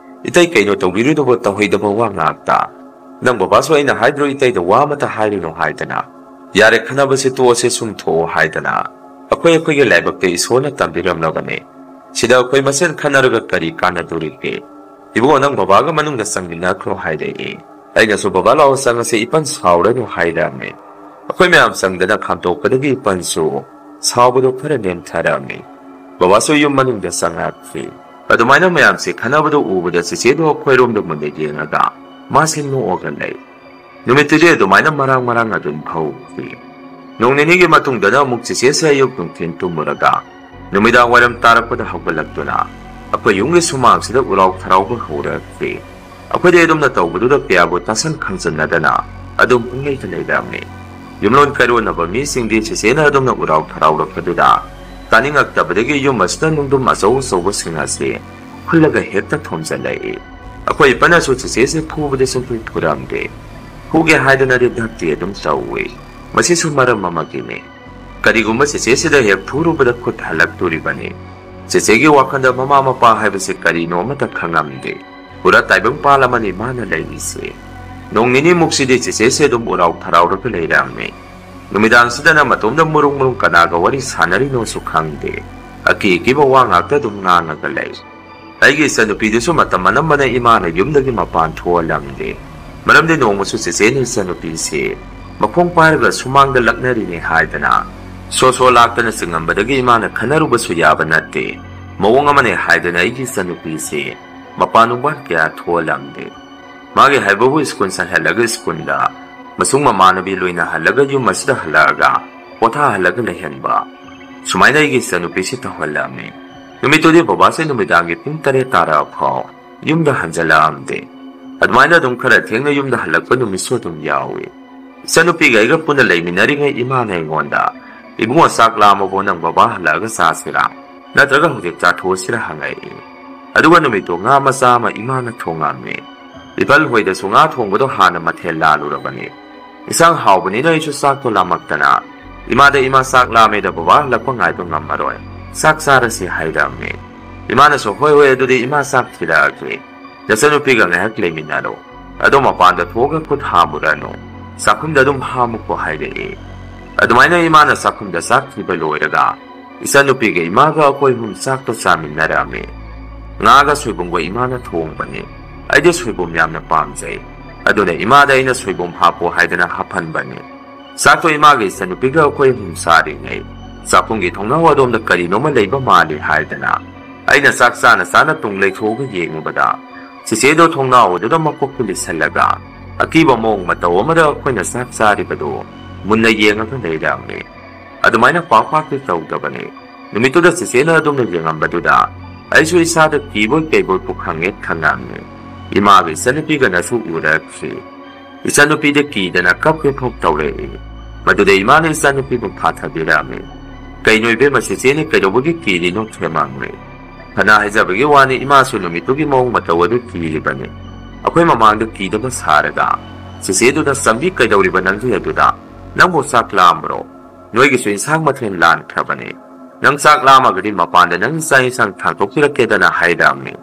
"ꯏꯇꯩ, ꯀꯩꯅꯣ ꯇꯧꯕꯤꯔꯤꯗꯨꯕꯣ ꯇꯧꯍꯩꯗꯕ ꯋꯥ ꯉꯥꯛꯇ? ꯅꯪ ꯕꯕꯥꯁꯨ ꯑꯩꯅ ꯍꯥꯏꯗ꯭ꯔꯣ ꯏꯇꯩꯗ ꯋꯥ ꯑꯃꯇ ꯍꯥꯏꯔꯨꯅꯨ ꯍꯥꯏꯗꯅ? ꯌꯥꯔꯦ, ꯈꯟꯅꯕꯁꯦ ꯇꯣꯛꯑꯁꯦ, ꯁꯨꯝ ꯊꯣꯛꯑꯣ ꯍꯥꯏꯗꯅ ꯑꯩꯈꯣꯏ ꯑꯩꯈꯣꯏꯒꯤ ꯂꯥꯏꯕꯛꯇ ꯏꯁꯣꯔꯅ ꯇꯝꯕꯤꯔꯝꯂꯕꯅꯦ꯫ ꯁꯤꯗ ꯑꯩꯈꯣꯏ ꯃꯁꯦꯟ ꯈꯟꯅꯔꯒ ꯀꯔꯤ ꯀꯥꯟꯅꯗꯣꯔꯤꯒꯦ? ꯏꯕꯨꯡꯉꯣ, ꯅꯪ ꯕꯕꯥꯒ ꯃꯅꯨꯡꯗ ꯆꯪꯃꯤꯟꯅꯈ꯭ꯔꯣ" ꯍꯥꯏꯔꯛꯏ꯫ ꯑꯩꯅꯁꯨ "ꯕꯕꯥ ꯂꯥꯛꯑꯣ ꯆꯪꯉꯁꯦ, ꯏꯄꯟ ꯁꯥꯎꯔꯅꯨ" ꯍꯥꯏꯔꯝꯃꯤ꯫ ꯑꯩꯈꯣꯏ ꯃꯌꯥꯝ ꯆꯪꯗꯅ ꯈꯥꯝꯇꯣꯛꯄꯗꯒꯤ ꯏꯄꯟꯁꯨ ꯁꯥꯎꯕꯗꯣ ꯈꯔ ꯅꯦꯝꯊꯔꯛꯑꯝꯃꯤ꯫ ꯕꯕꯥꯁꯨ ꯌꯨꯝ ꯃꯅꯨꯡꯗ ꯆꯪꯉꯛꯈꯤ꯫ ꯑꯗꯨꯃꯥꯏꯅ ꯃꯌꯥꯝꯁꯦ ꯈꯟꯅꯕꯗꯣ ꯎꯕꯗ ꯆꯦꯆꯦꯗꯣ ꯑꯩꯈꯣꯏꯔꯣꯝꯗ ꯃꯨꯟꯅ ꯌꯦꯡꯉꯒ ꯃꯥꯁꯦ ꯅꯣꯛꯑꯒ ꯂꯩ꯫ ꯅꯨꯃꯤꯠꯇꯨꯗꯤ ꯑꯗꯨꯃꯥꯏꯅ ꯃꯔꯥꯡ ꯃꯔꯥꯡ ꯑꯗꯨꯝ ꯍꯧꯈꯤ꯫ ꯅꯣꯡ ꯅꯤꯅꯤꯒꯤ ꯃꯇꯨꯡꯗꯅ ꯑꯃꯨꯛ ꯆꯦꯆꯦꯁꯦ ꯑꯌꯨꯛ ꯅꯨꯡꯊꯤꯟ ꯇꯨꯝꯃꯨꯔꯒ ꯅꯨꯃꯤꯗꯥꯡ ꯋꯥꯏꯔꯝ ꯇꯥꯔꯛꯄꯗ ꯍꯧꯒꯠꯂꯛꯇꯨꯅ ꯑꯩꯈꯣꯏ ꯌꯨꯝꯒꯤ ꯁꯨꯃꯥꯡꯁꯤꯗ ꯎꯔꯥꯎ ꯊꯔꯥꯎꯕ ꯍꯧꯔꯛꯈꯤ꯫ ꯑꯩꯈꯣꯏꯗꯤ ꯑꯗꯨꯝꯅ ꯇꯧꯕꯗꯨꯗ ꯀꯌꯥꯕꯨ ꯇꯥꯁꯟ ꯈꯪꯖꯟꯅꯗꯅ ꯑꯗꯨꯝ ꯄꯨꯡꯂꯩꯇ ꯂꯩꯔꯝꯃꯤ꯫ ꯌꯨꯝꯂꯣꯟ ꯀꯩꯔꯣꯟꯅꯕ ꯃꯤꯁꯤꯡꯗꯤ ꯆꯦꯆꯦꯅ ꯑꯗꯨꯝꯅ ꯎꯔꯥꯎ ꯊꯔꯥꯎꯔꯛꯄꯗꯨꯗ ꯇꯥꯅꯤꯡꯉꯛꯇꯕꯗꯒꯤ ꯌꯨꯝ ꯑꯁꯤꯗ ꯅꯨꯡꯗꯨꯝ ꯑꯆꯧ ꯑꯆꯧꯕꯁꯤꯡ ꯑꯁꯤ ꯈꯨꯜꯂꯒ ꯍꯦꯛꯇ ꯊꯣꯝꯖꯤꯜꯂꯛꯏ꯫ ꯑꯩꯈꯣꯏ ꯏꯄꯥꯅꯁꯨ ꯆꯦꯆꯦꯁꯦ ꯐꯨꯕꯗꯤ ꯁꯨꯡꯐꯨ ꯐꯨꯔꯝꯗꯦ꯫ ꯐꯨꯒꯦ ꯍꯥꯏꯗꯨꯅꯗꯤ ꯙꯞꯇꯤ ꯑꯗꯨꯝ ꯇꯧꯏ꯫ ꯃꯁꯤꯁꯨ ꯃꯔꯝ ꯑꯃꯒꯤꯅꯤ꯫ ꯀꯔꯤꯒꯨꯝꯕ ꯆꯦꯆꯦꯁꯤꯗ ꯍꯦꯛ ꯐꯨꯔꯨꯕꯗ ꯈꯨꯠ ꯍꯜꯂꯛꯇꯣꯔꯤꯕꯅꯤ꯫ ꯆꯦꯆꯦꯒꯤ ꯋꯥꯈꯜꯗ ꯃꯃꯥ ꯃꯄꯥ ꯍꯥꯏꯕꯁꯤ ꯀꯔꯤꯅꯣ ꯑꯃꯠꯇ ꯈꯪꯉꯝꯗꯦ꯫ ꯄꯨꯔꯥ ꯇꯥꯏꯕꯪꯄꯥꯜ ꯑꯃꯅꯤ ꯃꯥꯅ ꯂꯩꯔꯤꯁꯦ꯫ ꯅꯣꯡ ꯅꯤꯅꯤꯃꯨꯛꯁꯤꯗꯤ ꯆꯦꯆꯦꯁꯦ ꯑꯗꯨꯝ ꯎꯔꯥꯎ ꯊꯔꯥꯎꯔꯒ ꯂꯩꯔꯝꯃꯤ꯫ ꯅꯨꯃꯤꯗꯥꯡꯁꯤꯗꯅ ꯃꯇꯣꯝꯗ ꯃꯨꯔꯨꯡ ꯃꯨꯔꯨꯡ ꯀꯅꯥꯒ ꯋꯥꯔꯤ ꯁꯥꯟꯅꯔꯤꯅꯣꯁꯨ ꯈꯪꯗꯦ꯫ ꯑꯀꯤ ꯑꯀꯤꯕ ꯋꯥ ꯉꯥꯛꯇ ꯑꯗꯨꯝ ꯉꯥꯡꯉꯒ ꯂꯩ꯫ ꯑꯩꯒꯤ ꯏꯆꯟꯅꯨꯄꯤꯗꯨꯁꯨ ꯃꯇꯝ ꯑꯅꯝꯕꯅ ꯏꯃꯥꯅ ꯌꯨꯝꯗꯒꯤ ꯃꯄꯥꯟ ꯊꯣꯛꯍꯜꯂꯝꯗꯦ꯫ ꯃꯔꯝꯗꯤ ꯅꯣꯡꯃꯁꯨ ꯆꯦꯆꯦꯅ ꯏꯆꯟꯅꯨꯄꯤꯁꯦ ꯃꯈꯣꯡ ꯄꯥꯏꯔꯒ ꯁꯨꯃꯥꯡꯗ ꯂꯛꯅꯔꯤꯅꯦ ꯍꯥꯏꯗꯅ ꯁꯣ ꯁꯣ ꯂꯥꯛꯇꯅ ꯆꯤꯡꯉꯝꯕꯗꯒꯤ ꯏꯃꯥꯅ ꯈꯟꯅꯔꯨꯕꯁꯨ ꯌꯥꯕ ꯅꯠꯇꯦ꯫ ꯃꯑꯣꯡ ꯑꯃꯅꯦ ꯍꯥꯏꯗꯅ ꯑꯩꯒꯤ ꯏꯆꯟꯅꯨꯄꯤꯁꯦ ꯃꯄꯥꯟ ꯅꯨꯡꯕꯥꯟ ꯀꯌꯥ ꯊꯣꯛꯍꯜꯂꯝꯗꯦ꯫ ꯃꯥꯒꯤ ꯍꯥꯏꯕꯕꯨ ꯁ꯭ꯀꯨꯜ ꯆꯠꯍꯜꯂꯒ ꯁ꯭ꯀꯨꯜꯗ, ꯃꯁꯨꯡ ꯃꯃꯥꯟꯅꯕꯤ ꯂꯣꯏꯅꯍꯜꯂꯒ ꯌꯨꯝ ꯑꯁꯤꯗ ꯍꯜꯂꯛꯑꯒ ꯄꯣꯊꯥꯍꯜꯂꯒ ꯂꯩꯍꯟꯕ, ꯁꯨꯃꯥꯏꯅ ꯑꯩꯒꯤ ꯏꯆꯟꯅꯨꯄꯤꯁꯤ ꯇꯧꯍꯜꯂꯝꯃꯤ꯫ ꯅꯨꯃꯤꯠꯇꯨꯗꯤ ꯕꯕꯥꯁꯦ ꯅꯨꯃꯤꯗꯥꯡꯒꯤ ꯄꯨꯡ ꯇꯔꯦꯠ ꯇꯥꯔꯛꯑ ꯐꯥꯎ ꯌꯨꯝꯗ ꯍꯟꯖꯜꯂꯛꯑꯝꯗꯦ꯫ ꯑꯗꯨꯃꯥꯏꯅ ꯑꯗꯨꯝ ꯈꯔ ꯊꯦꯡꯅ ꯌꯨꯝꯗ ꯍꯜꯂꯛꯄ ꯅꯨꯃꯤꯠꯁꯨ ꯑꯗꯨꯝ ꯌꯥꯎꯏ꯫ ꯏꯆꯟꯅꯨꯄꯤꯒ ꯑꯩꯒ ꯄꯨꯟꯅ ꯂꯩꯃꯤꯟꯅꯔꯤꯉꯩ ꯏꯃꯥꯅ ꯑꯩꯉꯣꯟꯗ, "ꯏꯕꯨꯡꯉꯣ, ꯆꯥꯛ ꯂꯥꯝꯃꯕꯣ? ꯅꯪ ꯕꯕꯥ ꯍꯜꯂꯛꯑꯒ ꯆꯥꯁꯤꯔꯥ? ꯅꯠꯇ꯭ꯔꯒ ꯍꯧꯖꯤꯛ ꯆꯥꯊꯣꯛꯑꯁꯤꯔꯥ?" ꯍꯪꯉꯛꯏ꯫ ꯑꯗꯨꯒ ꯅꯨꯃꯤꯠꯇꯣ ꯉꯥ ꯃꯆꯥ ꯑꯃ ꯏꯃꯥꯅ ꯊꯣꯡꯉꯝꯃꯤ꯫ ꯏꯄꯜ ꯍꯣꯏꯗꯁꯨ ꯉꯥ ꯊꯣꯡꯕꯗꯣ ꯍꯥꯟꯅ ꯃꯊꯦꯜ ꯂꯥꯜꯂꯨꯔꯕꯅꯤ꯫ ꯏꯟꯁꯥꯡ ꯍꯥꯎꯕꯅꯤꯅ ꯑꯩꯁꯨ ꯆꯥꯛꯇꯣ ꯂꯥꯝꯃꯛꯇꯅ, "ꯏꯃꯥꯗ, ꯏꯃꯥ, ꯆꯥꯛ ꯂꯥꯝꯃꯦꯗ, ꯕꯕꯥ ꯍꯜꯂꯛꯄ ꯉꯥꯏꯕ ꯉꯝꯃꯔꯣꯏ, ꯆꯥꯛ ꯆꯥꯔꯁꯤ" ꯍꯥꯏꯔꯝꯃꯤ꯫ ꯏꯃꯥꯅꯁꯨ, "ꯍꯣꯏ, ꯍꯣꯏ, ꯑꯗꯨꯗꯤ ꯏꯃꯥ ꯆꯥꯛ ꯊꯤꯔꯛꯑꯒꯦ, ꯅꯆꯟꯅꯨꯄꯤꯒ ꯉꯥꯏꯍꯥꯛ ꯂꯩꯃꯤꯟꯅꯔꯣ, ꯑꯗꯣ ꯃꯄꯥꯟꯗ ꯊꯣꯛꯑꯒ ꯈꯨꯠ ꯍꯥꯝꯃꯨꯔꯅꯨ, ꯆꯥꯛꯈꯨꯝꯗ ꯑꯗꯨꯝ ꯍꯥꯝꯃꯨꯀꯣ" ꯍꯥꯏꯔꯛꯏ꯫ ꯑꯗꯨꯃꯥꯏꯅ ꯏꯃꯥꯅ ꯆꯥꯛꯈꯨꯝꯗ ꯆꯥꯛ ꯊꯤꯕ ꯂꯣꯏꯔꯒ, ꯏꯆꯟꯅꯨꯄꯤꯒ ꯏꯃꯥꯒ ꯑꯩꯈꯣꯏ ꯑꯍꯨꯝ ꯆꯥꯛꯇꯣ ꯆꯥꯃꯤꯟꯅꯔꯝꯃꯤ꯫ ꯉꯥꯒ ꯁꯣꯏꯕꯨꯝꯒ ꯏꯃꯥꯅ ꯊꯣꯡꯕꯅꯤ꯫ ꯑꯩꯗꯤ ꯁꯣꯏꯕꯨꯝ ꯌꯥꯝꯅ ꯄꯥꯝꯖꯩ꯫ ꯑꯗꯨꯅ ꯏꯃꯥꯗ ꯑꯩꯅ ꯁꯣꯏꯕꯨꯝ ꯍꯥꯞꯄꯣ ꯍꯥꯏꯗꯅ ꯍꯥꯞꯍꯟꯕꯅꯤ꯫ ꯆꯥꯛꯇꯣ ꯏꯃꯥꯒ ꯏꯆꯟꯅꯨꯄꯤꯒ ꯑꯩꯈꯣꯏ ꯑꯍꯨꯝ ꯆꯥꯔꯤꯉꯩ, ꯆꯥꯛꯈꯨꯝꯒꯤ ꯊꯣꯡꯅꯥꯎ ꯑꯗꯣꯝꯗ ꯀꯔꯤꯅꯣꯃ ꯂꯩꯕ ꯃꯥꯜꯂꯤ ꯍꯥꯏꯗꯅ ꯑꯩꯅ ꯆꯥꯛ ꯆꯥꯅ ꯆꯥꯅ ꯇꯨꯡ ꯂꯩꯊꯣꯛꯑꯒ ꯌꯦꯡꯉꯨꯕꯗ, ꯆꯦꯆꯦꯗꯣ ꯊꯣꯡꯅꯥꯎ ꯑꯗꯨꯗ ꯃꯀꯣꯛꯇꯨ ꯂꯤꯁꯜꯂꯒ ꯑꯀꯤꯕ ꯃꯑꯣꯡ ꯃꯇꯧ ꯑꯃꯗ ꯑꯩꯈꯣꯏꯅ ꯆꯥꯛ ꯆꯥꯔꯤꯕꯗꯨ ꯃꯨꯟꯅ ꯌꯦꯡꯉꯒ ꯂꯩꯔꯝꯃꯤ꯫ ꯑꯗꯨꯃꯥꯏꯅ ꯄꯥꯛ ꯄꯥꯛꯇꯤ ꯇꯧꯗꯕꯅꯤ꯫ ꯅꯨꯃꯤꯠꯇꯨꯗ ꯆꯦꯆꯦꯅ ꯑꯗꯨꯝꯅ ꯌꯦꯡꯉꯝꯕꯗꯨꯗ ꯑꯩꯁꯨ ꯏꯁꯥꯗ ꯀꯤꯕꯣꯏ ꯀꯩꯕꯣꯏ ꯄꯨꯈꯪꯉꯦ ꯈꯪꯉꯝꯃꯤ꯫ ꯏꯃꯥꯒ ꯏꯆꯟꯅꯨꯄꯤꯒꯅꯁꯨ ꯎꯔꯛꯈꯤ꯫ ꯏꯆꯟꯅꯨꯄꯤꯗ ꯀꯤꯗꯅ ꯀꯞꯀꯦ ꯐꯥꯎ ꯇꯧꯔꯛꯏ꯫ ꯃꯗꯨꯗ ꯏꯃꯥꯅ ꯏꯆꯟꯅꯨꯄꯤꯕꯨ ꯐꯥꯊꯕꯤꯔꯝꯃꯤ꯫ "ꯀꯩꯅꯣ ꯏꯕꯦꯝꯃ, ꯆꯦꯆꯦꯅ ꯀꯩꯗꯧꯕꯒꯤ ꯀꯤꯔꯤꯅꯣ ꯈꯦꯃꯥꯡꯅꯦ?" ꯐꯅ ꯍꯥꯏꯖꯕꯒꯤ ꯋꯥꯅꯤ, ꯏꯃꯥꯁꯨ ꯅꯨꯃꯤꯠꯇꯨꯒꯤ ꯃꯑꯣꯡ ꯃꯇꯧ ꯑꯗꯨ ꯀꯤꯔꯤꯕꯅꯤ꯫ ꯑꯩꯈꯣꯏ ꯃꯃꯥꯡꯗ ꯀꯤꯗꯕ ꯁꯥꯔꯒ, ꯆꯦꯆꯦꯗꯨꯅ ꯆꯝꯕꯤ ꯀꯩꯗꯧꯔꯤꯕ ꯅꯪꯗꯤ ꯑꯗꯨꯗ? ꯅꯪꯕꯨ ꯆꯥꯛ ꯂꯥꯝꯕ꯭ꯔꯣ? ꯅꯣꯏꯒꯤꯁꯨ ꯏꯟꯁꯥꯡ ꯃꯊꯦꯜ ꯂꯥꯟꯈ꯭ꯔꯕꯅꯤ꯫ ꯅꯪ ꯆꯥꯛ ꯂꯥꯝꯃꯒꯗꯤ ꯃꯄꯥꯟꯗ ꯅꯪꯒꯤ ꯆꯥꯛ ꯏꯟꯁꯥꯡ ꯊꯥꯡꯗꯣꯛꯄꯤꯔꯛꯀꯦꯗꯅ ꯍꯥꯏꯔꯝꯃꯤ꯫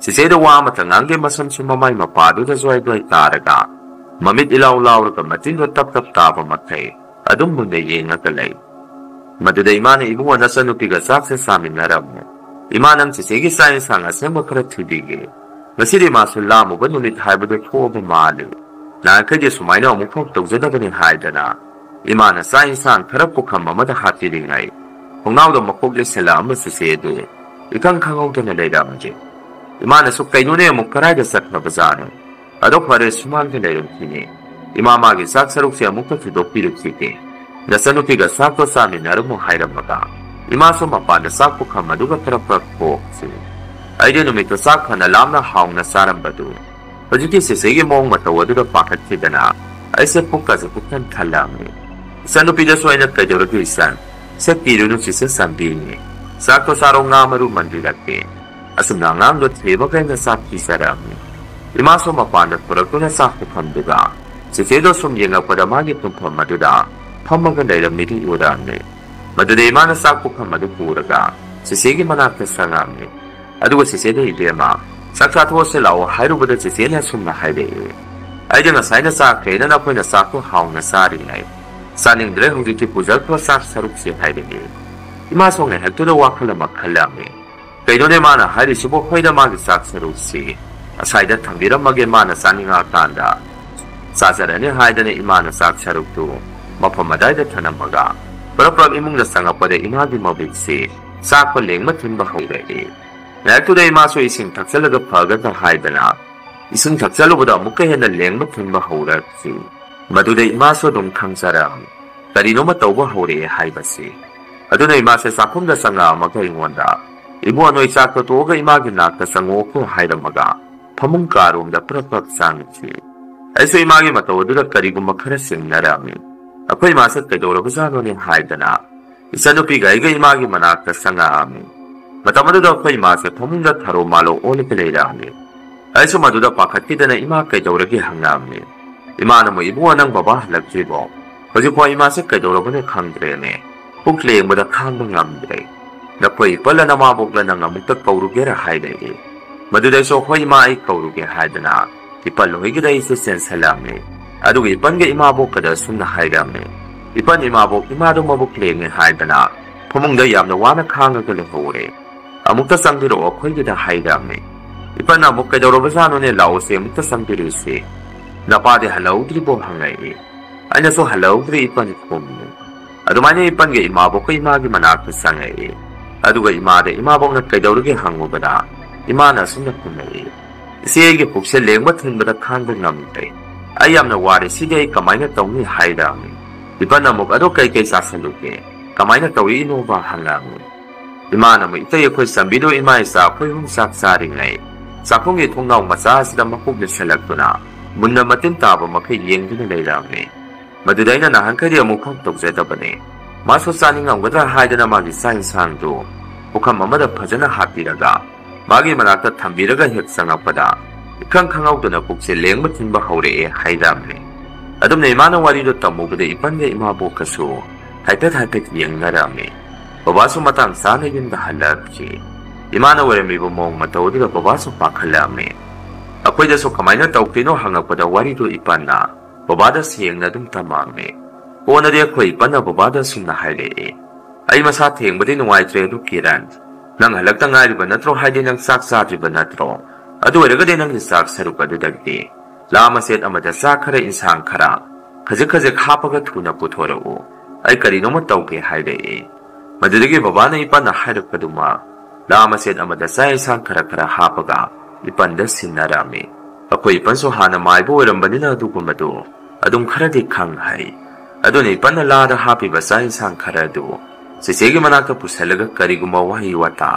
ꯆꯦꯆꯦꯗ ꯋꯥ ꯑꯃꯇ ꯉꯥꯡꯗꯦ, ꯃꯁꯝꯁꯨ ꯃꯃꯥꯏ ꯃꯄꯥꯗꯨꯗ ꯖ꯭ꯋꯥꯏ ꯖ꯭ꯋꯥꯏ ꯇꯥꯔꯒ, ꯃꯃꯤꯠ ꯏꯂꯥꯎ ꯂꯥꯎꯔꯒ ꯃꯆꯤꯟꯗꯣ ꯇꯞ ꯇꯞ ꯇꯥꯕ ꯃꯈꯩ ꯑꯗꯨꯝ ꯃꯨꯟꯅ ꯌꯦꯡꯉꯒ ꯂꯩ꯫ ꯃꯗꯨꯗ ꯏꯃꯥꯅ, "ꯏꯕꯨꯡꯉꯣ, ꯅꯆꯟꯅꯨꯄꯤꯒ ꯆꯥꯛꯁꯦ ꯆꯥꯃꯤꯟꯅꯔꯝꯃꯨ꯫ ꯏꯃꯥ, ꯅꯪ ꯆꯦꯆꯦꯒꯤ ꯆꯥꯛ ꯏꯟꯁꯥꯡ ꯑꯁꯦꯝꯕ ꯈꯔ ꯊꯤꯕꯤꯒꯦ꯫ ꯉꯁꯤꯗꯤ ꯃꯥꯁꯨ ꯂꯥꯝꯃꯨꯕ ꯅꯨꯃꯤꯠ ꯍꯥꯏꯕꯗꯨ ꯊꯣꯛꯑꯕ ꯃꯥꯜꯂꯤ꯫ ꯅꯍꯥꯟꯈꯩꯗꯤ ꯁꯨꯃꯥꯏꯅ ꯑꯃꯨꯛꯐꯥꯎ ꯇꯧꯖꯗꯕꯅꯤ" ꯍꯥꯏꯗꯅ ꯏꯃꯥꯅ ꯆꯥꯛ ꯏꯟꯁꯥꯡ ꯈꯔ ꯄꯨꯈꯝ ꯑꯃꯗ ꯍꯥꯞꯄꯤꯔꯤꯉꯩ, ꯊꯣꯡꯅꯥꯎꯗ ꯃꯀꯣꯛ ꯂꯩꯁꯤꯜꯂꯛꯑꯝꯕ ꯆꯦꯆꯦ ꯑꯗꯨ ꯏꯈꯪ ꯈꯪꯍꯧꯗꯅ ꯂꯩꯔꯝꯗꯦ꯫ ꯏꯃꯥꯅꯁꯨ, "ꯀꯩꯅꯣꯅꯦ, ꯑꯃꯨꯛ ꯀꯗꯥꯏꯗ ꯆꯠꯈ꯭ꯔꯕꯖꯥꯠꯅꯣ? ꯑꯗꯣ ꯐꯔꯦ, ꯁꯨꯃꯥꯡꯗ ꯂꯩꯔꯝꯈꯤꯅꯤ꯫ ꯏꯃꯥ ꯃꯥꯒꯤ ꯆꯥꯛ ꯁꯔꯨꯛꯁꯦ ꯑꯃꯨꯛꯇ ꯊꯤꯗꯣꯛꯄꯤꯔꯨꯈꯤꯒꯦ꯫ ꯅꯆꯟꯅꯨꯄꯤꯒ ꯆꯥꯛꯇꯣ ꯆꯥꯃꯤꯟꯅꯔꯝꯃꯣ" ꯍꯥꯏꯔꯝꯃꯒ, ꯏꯃꯥꯁꯨ ꯃꯄꯥꯟꯗ ꯆꯥꯛ ꯄꯨꯈꯝ ꯑꯗꯨꯒ ꯈꯔ ꯈꯔ ꯊꯣꯛꯈꯤ꯫ ꯑꯩꯗꯤ ꯅꯨꯃꯤꯠꯇꯨ ꯆꯥꯛ ꯐꯅ ꯂꯥꯝꯅ ꯍꯥꯎꯅ ꯆꯥꯔꯝꯕꯗꯨ ꯍꯧꯖꯤꯛꯇꯤ ꯆꯦꯆꯦꯒꯤ ꯃꯑꯣꯡ ꯃꯇꯧ ꯑꯗꯨꯗ ꯄꯥꯈꯠꯈꯤꯗꯅ, ꯑꯩꯁꯦ ꯄꯨꯛꯀꯁꯦ ꯄꯨꯛꯊꯟ ꯊꯜꯂꯝꯃꯤ꯫ ꯏꯆꯟꯅꯨꯄꯤꯗꯁꯨ ꯑꯩꯅ, "ꯀꯩꯗꯧꯔꯒꯦ ꯏꯆꯟ? ꯁꯦ ꯄꯤꯔꯨꯅꯨ ꯆꯦꯆꯦ ꯆꯥꯟꯕꯤꯅꯤ꯫ ꯆꯥꯛꯇꯣ ꯆꯥꯔꯣ, ꯉꯥ ꯃꯔꯨ ꯃꯟꯕꯤꯔꯛꯀꯦ"꯫ ꯑꯁꯨꯝꯅ ꯑꯉꯥꯡꯗꯣ ꯊꯦꯝꯃꯒ ꯑꯩꯅ ꯆꯥꯛ ꯄꯤꯖꯔꯝꯃꯤ꯫ ꯏꯃꯥꯁꯨ ꯃꯄꯥꯟꯗ ꯊꯣꯔꯛꯇꯨꯅ ꯆꯥꯛ ꯄꯨꯈꯝꯗꯨꯒ ꯆꯦꯆꯦꯗꯣ ꯁꯨꯝ ꯌꯦꯡꯉꯛꯄꯗ ꯃꯥꯒꯤ ꯇꯨꯝꯐꯝ ꯑꯗꯨꯗ ꯐꯝꯃꯒ ꯂꯩꯔꯝꯃꯤꯗꯨ ꯎꯔꯝꯃꯤ꯫ ꯃꯗꯨꯗ ꯏꯃꯥꯅ ꯆꯥꯛ ꯄꯨꯈꯝ ꯑꯗꯨ ꯄꯨꯔꯒ ꯆꯦꯆꯦꯒꯤ ꯃꯅꯥꯛꯇ ꯆꯪꯉꯝꯃꯤ꯫ ꯑꯗꯨꯒ ꯆꯦꯆꯦꯗ, "ꯏꯕꯦꯝꯃ, ꯆꯥꯛ ꯆꯥꯊꯣꯛꯑꯁꯤ ꯂꯥꯛꯑꯣ" ꯍꯥꯏꯔꯨꯕꯗ ꯆꯦꯆꯦꯅ ꯑꯁꯨꯝꯅ ꯍꯥꯏꯔꯛꯏ, "ꯑꯩꯗꯤ ꯉꯁꯥꯏꯅ ꯆꯥꯈ꯭ꯔꯦꯅ ꯅꯈꯣꯏꯅ ꯆꯥꯛꯇꯣ ꯍꯥꯎꯅ ꯆꯥꯔꯤꯉꯩ ꯆꯥꯅꯤꯡꯗ꯭ꯔꯦ ꯍꯧꯖꯤꯛꯇꯤ, ꯄꯨꯖꯈ꯭ꯔꯣ ꯆꯥꯛ ꯁꯔꯨꯛꯁꯦ" ꯍꯥꯏꯔꯛꯏ꯫ ꯏꯃꯥꯁꯨ ꯉꯥꯏꯍꯥꯛꯇꯨꯗ ꯋꯥꯈꯜ ꯑꯃ ꯈꯜꯂꯝꯃꯤ꯫ "ꯀꯩꯅꯣꯅꯦ ꯃꯥꯅ ꯍꯥꯏꯔꯤꯁꯤꯕꯨ? ꯍꯣꯏꯗ, ꯃꯥꯒꯤ ꯆꯥꯛ ꯁꯔꯨꯛꯁꯤ ꯑꯁꯥꯏꯗ ꯊꯝꯕꯤꯔꯝꯃꯒꯦ, ꯃꯥꯅ ꯆꯥꯅꯤꯡꯉꯛꯑꯀꯥꯟꯗ ꯆꯥꯖꯔꯅꯤ" ꯍꯥꯏꯗꯅ ꯏꯃꯥꯅ ꯆꯥꯛ ꯁꯔꯨꯛꯇꯨ ꯃꯐꯝ ꯑꯗꯥꯏꯗ ꯊꯅꯝꯃꯒ ꯄꯔꯞ ꯄꯔꯞ ꯏꯃꯨꯡꯗ ꯆꯪꯉꯛꯄꯗ ꯏꯃꯥꯒꯤ ꯃꯃꯤꯠꯁꯤ ꯆꯥꯛꯄ ꯂꯦꯡꯕ ꯊꯤꯟꯕ ꯍꯧꯔꯛꯏ꯫ ꯉꯥꯏꯍꯥꯛꯇꯨꯗ ꯏꯃꯥꯁꯨ ꯏꯁꯤꯡ ꯊꯛꯆꯜꯂꯒ ꯐꯒꯗ꯭ꯔꯥ ꯍꯥꯏꯗꯅ ꯏꯁꯤꯡ ꯊꯛꯆꯜꯂꯨꯕꯗ ꯑꯃꯨꯛꯀ ꯍꯦꯟꯅ ꯂꯦꯡꯕ ꯊꯤꯟꯕ ꯍꯧꯔꯛꯈꯤ꯫ ꯃꯗꯨꯗ ꯏꯃꯥꯁꯨ ꯑꯗꯨꯝ ꯈꯪꯖꯔꯝꯃꯤ, ꯀꯔꯤꯅꯣꯃ ꯇꯧꯕ ꯍꯧꯔꯛꯑꯦ ꯍꯥꯏꯕꯁꯤ꯫ ꯑꯗꯨꯅ ꯏꯃꯥꯁꯦ ꯆꯥꯛꯈꯨꯝꯗ ꯆꯪꯉꯛꯑꯝꯃꯒ ꯑꯩꯉꯣꯟꯗ, "ꯏꯕꯨꯡꯉꯣ, ꯅꯣꯏ ꯆꯥꯛꯇꯣ ꯇꯣꯛꯑꯒ ꯏꯃꯥꯒꯤ ꯅꯥꯛꯇ ꯆꯪꯉꯛꯑꯣꯀꯣ" ꯍꯥꯏꯔꯝꯃꯒ ꯐꯃꯨꯡ ꯀꯥꯔꯣꯝꯗ ꯄ꯭ꯔꯞ ꯄ꯭ꯔꯞ ꯆꯪꯈꯤ꯫ ꯑꯩꯁꯨ ꯏꯃꯥꯒꯤ ꯃꯇꯧ ꯑꯗꯨꯗ ꯀꯔꯤꯒꯨꯝꯕ ꯈꯔ ꯆꯤꯡꯅꯔꯝꯃꯤ꯫ ꯑꯩꯈꯣꯏ ꯏꯃꯥꯁꯦ ꯀꯩꯗꯧꯔꯕꯖꯥꯠꯅꯣꯅꯦ ꯍꯥꯏꯗꯅ ꯏꯆꯟꯅꯨꯄꯤꯒ ꯑꯩꯒ ꯏꯃꯥꯒꯤ ꯃꯅꯥꯛꯇ ꯆꯪꯉꯛꯑꯝꯃꯤ꯫ ꯃꯇꯝ ꯑꯗꯨꯗ ꯑꯩꯈꯣꯏ ꯏꯃꯥꯁꯦ ꯐꯃꯨꯡꯗ ꯊꯔꯣ ꯃꯥꯂꯣ ꯑꯣꯜꯂꯒ ꯂꯩꯔꯛꯑꯝꯃꯤ꯫ ꯑꯩꯁꯨ ꯃꯗꯨꯗ ꯄꯥꯈꯠꯈꯤꯗꯅ ꯏꯃꯥ ꯀꯩꯗꯧꯔꯒꯦ ꯍꯪꯉꯛꯑꯝꯃꯤ꯫ ꯏꯃꯥꯅ ꯑꯃꯨꯛ, "ꯏꯕꯨꯡꯉꯣ, ꯅꯪ ꯕꯕꯥ ꯍꯜꯂꯛꯇ꯭ꯔꯤꯕꯣ? ꯍꯧꯖꯤꯛꯐꯥꯎ ꯏꯃꯥꯁꯦ ꯀꯩꯗꯧꯔꯕꯅꯣ ꯈꯪꯗ꯭ꯔꯦꯅꯦ꯫ ꯄꯨꯛ ꯂꯦꯡꯕꯗ ꯈꯥꯡꯕ ꯉꯝꯗ꯭ꯔꯦ꯫ ꯅꯈꯣꯏ ꯏꯄꯜꯂ ꯅꯃꯥꯕꯣꯛꯂ ꯅꯪ ꯑꯃꯨꯛꯇ ꯀꯧꯔꯨꯒꯦꯔ?" ꯍꯥꯏꯔꯛꯏ꯫ ꯃꯗꯨꯗ ꯑꯩꯁꯨ, "ꯍꯣꯏ ꯏꯃꯥ, ꯑꯩ ꯀꯧꯔꯨꯒꯦ" ꯍꯥꯏꯗꯅ ꯏꯄꯜ ꯍꯣꯏꯒꯤꯗ ꯑꯩꯁꯨ ꯆꯦꯟꯁꯜꯂꯛꯑꯝꯃꯤ꯫ ꯑꯗꯨꯒ ꯏꯄꯟꯒ ꯏꯃꯥꯕꯣꯛꯀꯗ ꯑꯁꯨꯝꯅ ꯍꯥꯏꯔꯝꯃꯤ, "ꯏꯄꯟ, ꯏꯃꯥꯕꯣꯛ, ꯏꯃꯥꯗꯣ ꯃꯕꯨꯛ ꯂꯦꯡꯉꯦ ꯍꯥꯏꯗꯅ ꯐꯃꯨꯡꯗ ꯌꯥꯝꯅ ꯋꯥꯅ ꯈꯥꯡꯉꯒ ꯂꯩꯍꯧꯔꯦ꯫ ꯑꯃꯨꯛꯇ ꯆꯪꯕꯤꯔꯛꯑꯣ ꯑꯩꯈꯣꯏꯒꯤꯗ" ꯍꯥꯏꯔꯝꯃꯤ꯫ ꯏꯄꯟꯅ ꯑꯃꯨꯛ, "ꯀꯩꯗꯧꯔꯕꯖꯥꯠꯅꯣꯅꯦ? ꯂꯥꯛꯑꯣꯁꯦ, ꯑꯃꯨꯛꯇ ꯆꯪꯕꯤꯔꯨꯁꯦ꯫ ꯅꯄꯥꯗꯤ ꯍꯜꯂꯛꯍꯧꯗ꯭ꯔꯤꯕꯣ?" ꯍꯪꯉꯛꯏ꯫ ꯑꯩꯅꯁꯨ, "ꯍꯜꯂꯛꯍꯧꯗ꯭ꯔꯤ ꯏꯄꯟ" ꯈꯨꯝꯃꯤ꯫ ꯑꯗꯨꯃꯥꯏꯅ ꯏꯄꯟꯒ ꯏꯃꯥꯕꯣꯛꯀ ꯏꯃꯥꯒꯤ ꯃꯅꯥꯛꯇ ꯆꯪꯉꯛꯏ꯫ ꯑꯗꯨꯒ ꯏꯃꯥꯗ ꯏꯃꯥꯕꯣꯛꯅ ꯀꯩꯗꯧꯔꯒꯦ ꯍꯪꯉꯨꯕꯗ ꯏꯃꯥꯅ ꯑꯁꯨꯝꯅ ꯈꯨꯝꯃꯛꯏ, "ꯏꯆꯦ, ꯑꯩꯒꯤ ꯄꯨꯛꯁꯦ ꯂꯦꯡꯕ ꯊꯤꯟꯕꯗ ꯈꯥꯡꯕ ꯉꯝꯗ꯭ꯔꯦ꯫ ꯑꯩ ꯌꯥꯝꯅ ꯋꯥꯔꯦ, ꯁꯤꯗꯤ ꯑꯩ ꯀꯃꯥꯏꯅ ꯇꯧꯅꯤ?" ꯍꯥꯏꯔꯛꯑꯝꯃꯤ꯫ ꯏꯄꯟꯅ ꯑꯃꯨꯛ, "ꯑꯗꯣ ꯀꯩꯀꯩ ꯆꯥꯁꯜꯂꯨꯒꯦ? ꯀꯃꯥꯏꯅ ꯇꯧꯔꯛꯏꯅꯣꯕ?" ꯍꯪꯉꯛꯑꯝꯃꯤ꯫ ꯏꯃꯥꯅ ꯑꯃꯨꯛ, "ꯏꯇꯩ, ꯑꯩꯈꯣꯏ ꯆꯟꯕꯤꯗꯣ ꯏꯃꯥ ꯏꯆꯥ ꯑꯩꯈꯣꯏ ꯑꯍꯨꯝ ꯆꯥꯛ ꯆꯥꯔꯤꯉꯩ ꯆꯥꯛꯈꯨꯝꯒꯤ ꯊꯣꯡꯅꯥꯎ ꯃꯆꯥ ꯑꯁꯤꯗ ꯃꯀꯣꯛ ꯂꯤꯁꯜꯂꯛꯇꯨꯅ ꯃꯨꯟꯅ ꯃꯇꯤꯟ ꯇꯥꯕ ꯃꯈꯩ ꯌꯦꯡꯗꯨꯅ ꯂꯩꯔꯛꯑꯝꯃꯤ꯫ ꯃꯗꯨꯗ ꯑꯩꯅ ꯅꯍꯥꯟꯈꯩꯗꯤ ꯑꯃꯨꯛ ꯐꯥꯎ ꯇꯧꯖꯗꯕꯅꯤ꯫ ꯃꯥꯁꯨ ꯆꯥꯅꯤꯡꯉꯝꯒꯗ꯭ꯔꯥ ꯍꯥꯏꯗꯅ ꯃꯥꯒꯤ ꯆꯥꯛ ꯏꯟꯁꯥꯡꯗꯨ ꯄꯨꯈꯝ ꯑꯃꯗ ꯐꯖꯅ ꯍꯥꯞꯄꯤꯔꯒ ꯃꯥꯒꯤ ꯃꯅꯥꯛꯇ ꯊꯝꯕꯤꯔꯒ ꯍꯦꯛ ꯆꯪꯉꯛꯄꯗ ꯏꯈꯪ ꯈꯪꯍꯧꯗꯅ ꯄꯨꯛꯁꯦ ꯂꯦꯡꯕ ꯊꯤꯟꯕ ꯍꯧꯔꯛꯑꯦ" ꯍꯥꯏꯔꯛꯑꯝꯃꯤ꯫ ꯑꯗꯨꯝꯅ ꯏꯃꯥꯅ ꯋꯥꯔꯤꯗꯨ ꯇꯝꯃꯨꯕꯗ ꯏꯄꯟꯒ ꯏꯃꯥꯕꯣꯛꯀꯁꯨ ꯍꯥꯏꯐꯦꯠ ꯍꯥꯏꯐꯦꯠ ꯌꯦꯡꯅꯔꯝꯃꯤ꯫ ꯕꯕꯥꯁꯨ ꯃꯇꯥꯡ ꯆꯥꯅ ꯌꯨꯝꯗ ꯍꯜꯂꯛꯈꯤ꯫ ꯏꯃꯥꯅ ꯑꯣꯏꯔꯝꯃꯤꯕ ꯃꯑꯣꯡ ꯃꯇꯧ ꯑꯗꯨꯗ ꯕꯕꯥꯁꯨ ꯄꯥꯈꯠꯂꯛꯑꯝꯃꯤ꯫ ꯑꯩꯈꯣꯏꯗꯁꯨ ꯀꯃꯥꯏꯅ ꯇꯧꯈ꯭ꯔꯤꯅꯣ ꯍꯪꯉꯛꯄꯗ ꯋꯥꯔꯤꯗꯨ ꯏꯄꯟꯅ ꯕꯕꯥꯗ ꯁꯦꯡꯅ ꯑꯗꯨꯝ ꯇꯝꯃꯛꯑꯝꯃꯤ꯫ ꯀꯣꯟꯅꯗꯤ ꯑꯩꯈꯣꯏ ꯏꯄꯟꯅ ꯕꯕꯥꯗ ꯑꯁꯨꯝꯅ ꯍꯥꯏꯔꯛꯏ, "ꯑꯩ ꯃꯁꯥ ꯊꯦꯡꯕꯗꯤ ꯅꯨꯡꯉꯥꯏꯇ꯭ꯔꯦ, ꯑꯗꯨ ꯀꯤꯔꯟ, ꯅꯪ ꯍꯜꯂꯛꯇ ꯉꯥꯏꯔꯤꯕ ꯅꯠꯇ꯭ꯔꯣ? ꯍꯥꯏꯗꯤ ꯅꯪ ꯆꯥꯛ ꯆꯥꯗ꯭ꯔꯤꯕ ꯅꯠꯇ꯭ꯔꯣ? ꯑꯗꯨ ꯑꯣꯏꯔꯒꯗꯤ ꯅꯪꯒꯤ ꯆꯥꯛ ꯁꯔꯨꯛ ꯑꯗꯨꯗꯒꯤꯗꯤ ꯂꯥ ꯃꯆꯦꯠ ꯑꯃꯗ ꯆꯥꯛ ꯈꯔ, ꯏꯟꯁꯥꯡ ꯈꯔ, ꯈꯖꯤꯛ ꯈꯖꯤꯛ ꯍꯥꯞꯄꯒ ꯊꯨꯅ ꯄꯨꯊꯣꯔꯛꯎ꯫ ꯑꯩ ꯀꯔꯤꯅꯣꯃ ꯇꯧꯒꯦ" ꯍꯥꯏꯔꯛꯏ꯫ ꯃꯗꯨꯗꯒꯤ ꯕꯕꯥꯅ ꯏꯄꯟꯅ ꯍꯥꯏꯔꯛꯄꯗꯨꯃꯛ ꯂꯥ ꯃꯆꯦꯠ ꯑꯃꯗ ꯆꯥꯛ ꯏꯟꯁꯥꯡ ꯈꯔ ꯈꯔ ꯍꯥꯞꯄꯒ ꯏꯄꯟꯗ ꯁꯤꯟꯅꯔꯝꯃꯤ꯫ ꯑꯩꯈꯣꯏ ꯏꯄꯟꯁꯨ ꯍꯥꯟꯅ ꯃꯥꯏꯕ ꯑꯣꯏꯔꯝꯕꯅꯤꯅ ꯑꯗꯨꯒꯨꯝꯕꯗꯨ ꯑꯗꯨꯝ ꯈꯔꯗꯤ ꯈꯪ ꯍꯩ꯫ ꯑꯗꯨꯅ ꯏꯄꯟꯅ ꯂꯥꯗ ꯍꯥꯞꯄꯤꯕ ꯆꯥꯛ ꯏꯟꯁꯥꯡ ꯈꯔ ꯑꯗꯨ ꯆꯦꯆꯦꯒꯤ ꯃꯅꯥꯛꯇ ꯄꯨꯁꯜꯂꯒ ꯀꯔꯤꯒꯨꯝꯕ ꯋꯥꯍꯩ ꯋꯥꯇꯥ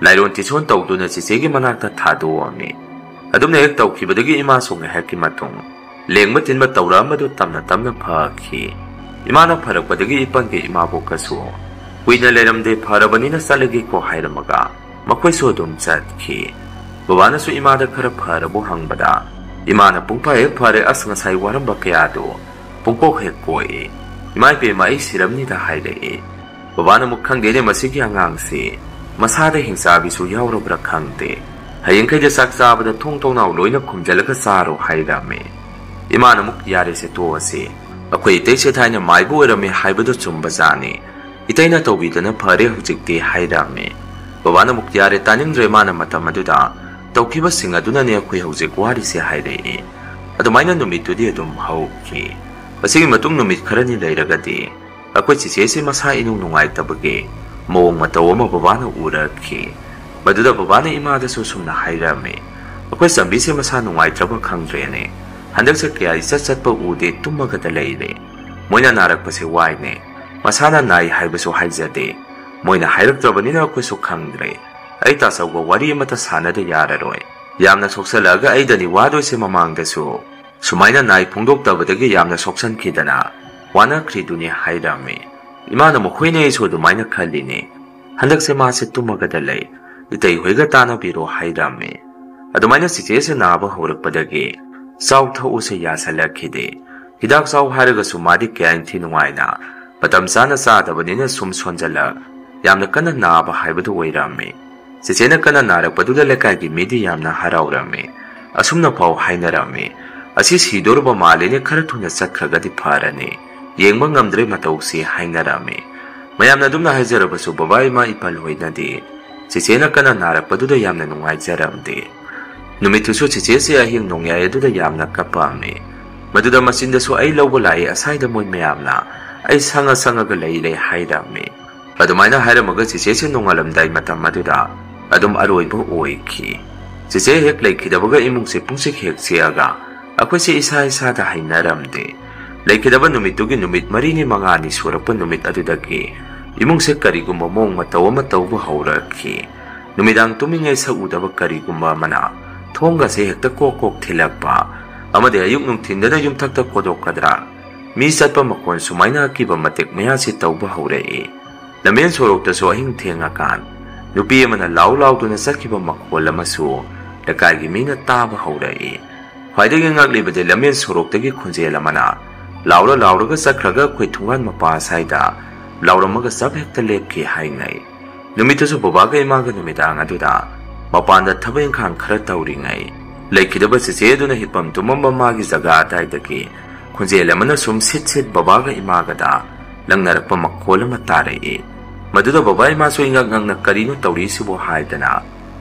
ꯂꯥꯏꯔꯣꯟ ꯇꯤꯁꯣꯟ ꯇꯧꯗꯨꯅ ꯆꯦꯆꯦꯒꯤ ꯃꯅꯥꯛꯇ ꯊꯥꯗꯣꯛꯑꯝꯃꯤ꯫ ꯑꯗꯨꯝꯅ ꯍꯦꯛ ꯇꯧꯈꯤꯕꯗꯒꯤ ꯏꯃꯥꯁꯨ ꯉꯥꯏꯍꯥꯛꯀꯤ ꯃꯇꯨꯡ ꯂꯦꯡꯕ ꯇꯤꯟꯕ ꯇꯧꯔꯛꯑꯝꯕꯗꯨ ꯇꯞꯅ ꯇꯞꯅ ꯐꯈꯤ꯫ ꯏꯃꯥꯅ ꯐꯔꯛꯄꯗꯒꯤ ꯏꯄꯟꯒ ꯏꯃꯥꯕꯣꯛꯀꯁꯨ ꯀꯨꯏꯅ ꯂꯩꯔꯝꯗꯦ, ꯐꯔꯕꯅꯤꯅ ꯆꯠꯂꯒꯦꯀꯣ ꯍꯥꯏꯔꯝꯃꯒ ꯃꯈꯣꯏꯁꯨ ꯑꯗꯨꯝ ꯆꯠꯈꯤ꯫ ꯕꯕꯥꯅꯁꯨ ꯏꯃꯥꯗ ꯈꯔ ꯐꯔꯕꯣ ꯍꯪꯕꯗ ꯏꯃꯥꯅ ꯄꯨꯡꯐꯥ ꯍꯦꯛ ꯐꯔꯦ, ꯑꯁ ꯉꯁꯥꯏ ꯋꯥꯔꯝꯕ ꯀꯌꯥꯗꯨ ꯄꯨꯡꯀꯣꯛ ꯍꯦꯛ ꯀꯣꯛꯏ꯫ ꯏꯃꯥ ꯏꯕꯦꯝꯃ ꯑꯩ ꯁꯤꯔꯝꯅꯤꯗ ꯍꯥꯏꯔꯛꯏ꯫ ꯕꯕꯥꯅ ꯑꯃꯨꯛ ꯈꯪꯗꯦꯅꯦ ꯃꯁꯤꯒꯤ ꯑꯉꯥꯡꯁꯤ ꯃꯁꯥꯗ ꯍꯤꯡꯆꯥꯕꯤꯁꯨ ꯌꯥꯎꯔꯕ꯭ꯔꯥ ꯈꯪꯗꯦ꯫ ꯍꯌꯦꯡꯈꯩꯗ ꯆꯥꯛ ꯆꯥꯕꯗ ꯊꯣꯡ ꯊꯣꯡꯅꯥꯎ ꯂꯣꯏꯅ ꯈꯨꯝꯖꯤꯜꯂꯒ ꯆꯥꯔꯣ ꯍꯥꯏꯔꯝꯃꯤ꯫ ꯏꯃꯥꯅ ꯑꯃꯨꯛ ꯌꯥꯔꯦꯁꯦ ꯇꯣꯛꯑꯁꯤ꯫ ꯑꯩꯈꯣꯏ ꯏꯇꯩꯁꯦ ꯊꯥꯏꯅ ꯃꯥꯏꯕ ꯑꯣꯏꯔꯝꯃꯤ ꯍꯥꯏꯕꯗꯣ ꯆꯨꯝꯕꯖꯥꯠꯅꯤ꯫ ꯏꯇꯩꯅ ꯇꯧꯕꯤꯗꯅ ꯐꯔꯦ ꯍꯧꯖꯤꯛꯇꯤ ꯍꯥꯏꯔꯝꯃꯤ꯫ ꯕꯕꯥꯅ ꯑꯃꯨꯛ ꯌꯥꯔꯦ ꯇꯥꯅꯤꯡꯗ꯭ꯔꯦ ꯃꯥꯅ ꯃꯇꯝ ꯑꯗꯨꯗ ꯇꯧꯈꯤꯕꯁꯤꯡ ꯑꯗꯨꯅꯅꯦ ꯑꯩꯈꯣꯏ ꯍꯧꯖꯤꯛ ꯋꯥꯔꯤꯁꯦ ꯍꯥꯏꯔꯛꯏ꯫ ꯑꯗꯨꯃꯥꯏꯅ ꯅꯨꯃꯤꯠꯇꯨꯗꯤ ꯑꯗꯨꯝ ꯍꯧꯈꯤ꯫ ꯑꯁꯤꯒꯤ ꯃꯇꯨꯡ ꯅꯨꯃꯤꯠ ꯈꯔꯅꯤ ꯂꯩꯔꯒꯗꯤ ꯑꯩꯈꯣꯏ ꯆꯤꯆꯦꯁꯤ ꯃꯁꯥ ꯏꯅꯨꯡ ꯅꯨꯡꯉꯥꯏꯇꯕꯒꯤ ꯃꯑꯣꯡ ꯃꯇꯧ ꯑꯃ ꯕꯕꯥꯅ ꯎꯔꯛꯈꯤ꯫ ꯃꯗꯨꯗ ꯕꯕꯥꯅ ꯏꯃꯥꯗꯁꯨ ꯁꯨꯝꯅ ꯍꯥꯏꯔꯝꯃꯤ, "ꯑꯩꯈꯣꯏ ꯆꯝꯕꯤꯁꯦ ꯃꯁꯥ ꯅꯨꯡꯉꯥꯏꯇ꯭ꯔꯕ ꯈꯪꯗ꯭ꯔꯦꯅꯦ꯫ ꯍꯟꯗꯛꯁꯦ ꯀꯌꯥ ꯏꯆꯠ ꯆꯠꯄ ꯎꯗꯦ, ꯇꯨꯝꯃꯒꯗ ꯂꯩꯔꯦ꯫ ꯃꯣꯏꯅ ꯅꯥꯔꯛꯄꯁꯦ ꯋꯥꯏꯅꯦ꯫ ꯃꯁꯥꯅ ꯅꯥꯏ ꯍꯥꯏꯕꯁꯨ ꯍꯥꯏꯖꯗꯦ꯫ ꯃꯣꯏꯅ ꯍꯥꯏꯔꯛꯇ꯭ꯔꯕꯅꯤꯅ ꯑꯩꯈꯣꯏꯁꯨ ꯈꯪꯗ꯭ꯔꯦ꯫ ꯑꯩ ꯇꯥꯆꯧꯒ ꯋꯥꯔꯤ ꯑꯃꯠꯇ ꯁꯥꯟꯅꯗ ꯌꯥꯔꯔꯣꯏ꯫ ꯌꯥꯝꯅ ꯁꯣꯛꯆꯜꯂꯛꯑꯒ ꯑꯩꯗꯅꯤ ꯋꯥꯗꯣꯏꯁꯦ꯫ ꯃꯃꯥꯡꯗꯁꯨ ꯁꯨꯃꯥꯏꯅ ꯅꯥꯏ ꯐꯣꯡꯗꯣꯛꯇꯕꯗꯒꯤ ꯌꯥꯝꯅ ꯁꯣꯛꯆꯟꯈꯤꯗꯅ ꯋꯥꯅꯈ꯭ꯔꯤꯗꯨꯅꯤ" ꯍꯥꯏꯔꯝꯃꯤ꯫ ꯏꯃꯥꯅ ꯃꯈꯣꯏꯅꯦ ꯑꯩꯁꯨ ꯑꯗꯨꯃꯥꯏꯅ ꯈꯜꯂꯤꯅꯦ꯫ ꯍꯟꯗꯛꯁꯦ ꯃꯥꯁꯦ ꯇꯨꯝꯃꯒꯗ ꯂꯩ꯫ ꯏꯇꯩ ꯍꯣꯏꯒ ꯇꯥꯟꯅꯕꯤꯔꯣ ꯍꯥꯏꯔꯝꯃꯤ꯫ ꯑꯗꯨꯃꯥꯏꯅ ꯆꯤꯆꯦꯁꯦ ꯅꯥꯕ ꯍꯧꯔꯛꯄꯗꯒꯤ ꯆꯥꯎ ꯊꯛꯎꯁꯦ ꯌꯥꯁꯜꯂꯛꯈꯤꯗꯦ꯫ ꯍꯤꯗꯥꯛ ꯆꯥꯎ ꯍꯥꯏꯔꯒꯁꯨ ꯃꯥꯗꯤ ꯀꯌꯥ ꯏꯟꯊꯤ ꯅꯨꯡꯉꯥꯏꯅ ꯃꯇꯝ ꯆꯥꯅ ꯆꯥꯗꯕꯅꯤꯅ ꯁꯨꯝ ꯁꯣꯟꯖꯜꯂꯛ, ꯌꯥꯝꯅ ꯀꯟꯅ ꯅꯥꯕ ꯍꯥꯏꯕꯗꯨ ꯑꯣꯏꯔꯝꯃꯤ꯫ ꯆꯦꯆꯦꯅ ꯀꯟꯅ ꯅꯥꯔꯛꯄꯗꯨꯗ ꯂꯩꯀꯥꯏꯒꯤ ꯃꯤꯗꯤ ꯌꯥꯝꯅ ꯍꯔꯥꯎꯔꯝꯃꯤ꯫ ꯑꯁꯨꯝꯅ ꯐꯥꯎ ꯍꯥꯏꯅꯔꯝꯃꯤ, "ꯑꯁꯤ ꯁꯤꯗꯣꯔꯕ ꯃꯥꯜꯂꯦꯅꯦ, ꯈꯔ ꯊꯨꯅ ꯆꯠꯈ꯭ꯔꯒꯗꯤ ꯐꯔꯅꯤ꯫ ꯌꯦꯡꯕ ꯉꯝꯗ꯭ꯔꯦ ꯃꯇꯧꯁꯤ" ꯍꯥꯏꯅꯔꯝꯃꯤ꯫ ꯃꯌꯥꯝꯅ ꯑꯗꯨꯝꯅ ꯍꯥꯏꯖꯔꯕꯁꯨ ꯕꯕꯥ ꯏꯃꯥ ꯏꯄꯥꯜ ꯍꯣꯏꯅꯗꯤ ꯆꯦꯆꯦꯅ ꯀꯟꯅ ꯅꯥꯔꯛꯄꯗꯨꯗ ꯌꯥꯝꯅ ꯅꯨꯡꯉꯥꯏꯖꯔꯝꯗꯦ꯫ ꯅꯨꯃꯤꯠꯇꯨꯁꯨ ꯆꯦꯆꯦꯁꯦ ꯑꯍꯤꯡ ꯅꯣꯡꯌꯥꯏ ꯑꯗꯨꯗ ꯌꯥꯝꯅ ꯀꯞꯄꯝꯃꯤ꯫ ꯃꯗꯨꯗ ꯃꯆꯤꯟꯗꯁꯨ "ꯑꯩ ꯂꯧꯕ ꯂꯥꯛꯏ" ꯑꯁꯥꯏꯗ ꯃꯣꯏ ꯃꯌꯥꯝꯅ "ꯑꯩ ꯁꯪꯉ ꯁꯪꯉꯒ ꯂꯩ ꯂꯩ" ꯍꯥꯏꯔꯝꯃꯤ꯫ ꯑꯗꯨꯃꯥꯏꯅ ꯍꯥꯏꯔꯝꯃꯒ ꯆꯦꯆꯦꯁꯦ ꯅꯣꯡꯉꯥꯜꯂꯝꯗꯥꯏ ꯃꯇꯝ ꯑꯗꯨꯗ ꯑꯗꯨꯝ ꯑꯔꯣꯏꯕ ꯑꯣꯏꯈꯤ꯫ ꯆꯦꯆꯦ ꯍꯦꯛ ꯂꯩꯈꯤꯗꯕꯒ ꯏꯃꯨꯡꯁꯦ ꯄꯨꯡꯆꯤꯛ ꯍꯦꯛ ꯆꯤꯛꯑꯒ ꯑꯩꯈꯣꯏꯁꯦ ꯏꯁꯥ ꯏꯁꯥꯗ ꯍꯩꯅꯔꯝꯗꯦ꯫ ꯂꯩꯈꯤꯗꯕ ꯅꯨꯃꯤꯠꯇꯨꯒꯤ ꯅꯨꯃꯤꯠ ꯃꯔꯤꯅꯤ ꯃꯉꯥꯅꯤ ꯁꯨꯔꯛꯄ ꯅꯨꯃꯤꯠ ꯑꯗꯨꯗꯒꯤ ꯏꯃꯨꯡꯁꯦ ꯀꯔꯤꯒꯨꯝꯕ ꯃꯑꯣꯡ ꯃꯇꯧ ꯑꯃ ꯇꯧꯕ ꯍꯧꯔꯛꯈꯤ꯫ ꯅꯨꯃꯤꯗꯥꯡ ꯇꯨꯝꯃꯤꯉꯩ ꯁꯛ ꯎꯗꯕ ꯀꯔꯤꯒꯨꯝꯕ ꯑꯃꯅ ꯊꯣꯡꯒꯁꯦ ꯍꯦꯛꯇ ꯀꯣꯛ ꯀꯣꯛ ꯊꯤꯜꯂꯛꯄ, ꯑꯃꯗꯤ ꯑꯌꯨꯛ ꯅꯨꯡꯊꯤꯟꯗꯅ ꯌꯨꯝꯊꯛꯇ ꯀꯣꯗꯣꯛꯀꯗ꯭ꯔꯥ, ꯃꯤ ꯆꯠꯄ ꯃꯈꯣꯟ ꯁꯨꯃꯥꯏꯅ ꯑꯀꯤꯕ ꯃꯇꯤꯛ ꯃꯌꯥꯁꯤ ꯇꯧꯕ ꯍꯧꯔꯛꯏ꯫ ꯂꯝꯕꯦꯟ ꯁꯣꯔꯣꯛꯇꯁꯨ ꯑꯍꯤꯡ ꯊꯦꯡꯉꯀꯥꯟ ꯅꯨꯄꯤ ꯑꯃꯅ ꯂꯥꯎ ꯂꯥꯎꯗꯨꯅ ꯆꯠꯈꯤꯕ ꯃꯈꯣꯜ ꯑꯃꯁꯨ ꯂꯩꯀꯥꯏꯒꯤ ꯃꯤꯅ ꯇꯥꯕ ꯍꯧꯔꯛꯏ꯫ ꯈ꯭ꯋꯥꯏꯗꯒꯤ ꯉꯛꯂꯤꯕꯗꯤ ꯂꯝꯕꯦꯟ ꯁꯣꯔꯣꯛꯇꯒꯤ ꯈꯣꯟꯖꯦꯜ ꯑꯃꯅ ꯂꯥꯎꯔ ꯂꯥꯎꯔꯒ ꯆꯠꯈ꯭ꯔꯒ ꯑꯩꯈꯣꯏ ꯊꯣꯡꯒꯥꯟ ꯃꯄꯥ ꯑꯁ꯭ꯋꯥꯏꯗ ꯂꯥꯎꯔꯝꯃꯒ ꯆꯞ ꯍꯦꯛꯇ ꯂꯦꯞꯈꯤ ꯍꯥꯏꯅꯩ꯫ ꯅꯨꯃꯤꯠꯇꯨꯁꯨ ꯕꯕꯥꯒ ꯏꯃꯥꯒ ꯅꯨꯃꯤꯗꯥꯡ ꯑꯗꯨꯗ ꯃꯄꯥꯟꯗ ꯊꯕꯛ ꯏꯪꯈꯥꯡ ꯈꯔ ꯇꯧꯔꯤꯉꯩ, ꯂꯩꯈꯤꯗꯕ ꯆꯦꯆꯦ ꯑꯗꯨꯅ ꯍꯤꯞꯄꯝ ꯇꯨꯝꯃꯝꯕ ꯃꯥꯒꯤ ꯖꯒꯥ ꯑꯗꯥꯏꯗꯒꯤ ꯈꯣꯟꯖꯦꯜ ꯑꯃꯅ ꯁꯨꯝ ꯁꯤꯠ ꯁꯤꯠ ꯕꯕꯥꯒ ꯏꯃꯥꯒꯗ ꯂꯪꯅꯔꯛꯄ ꯃꯈꯣꯜ ꯑꯃ ꯇꯥꯔꯛꯏ꯫ ꯃꯗꯨꯗ ꯕꯕꯥ ꯏꯃꯥꯁꯨ ꯏꯉꯛ ꯉꯛꯅ "ꯀꯔꯤꯅꯣ ꯇꯧꯔꯤꯁꯤꯕꯣ?" ꯍꯥꯏꯗꯅ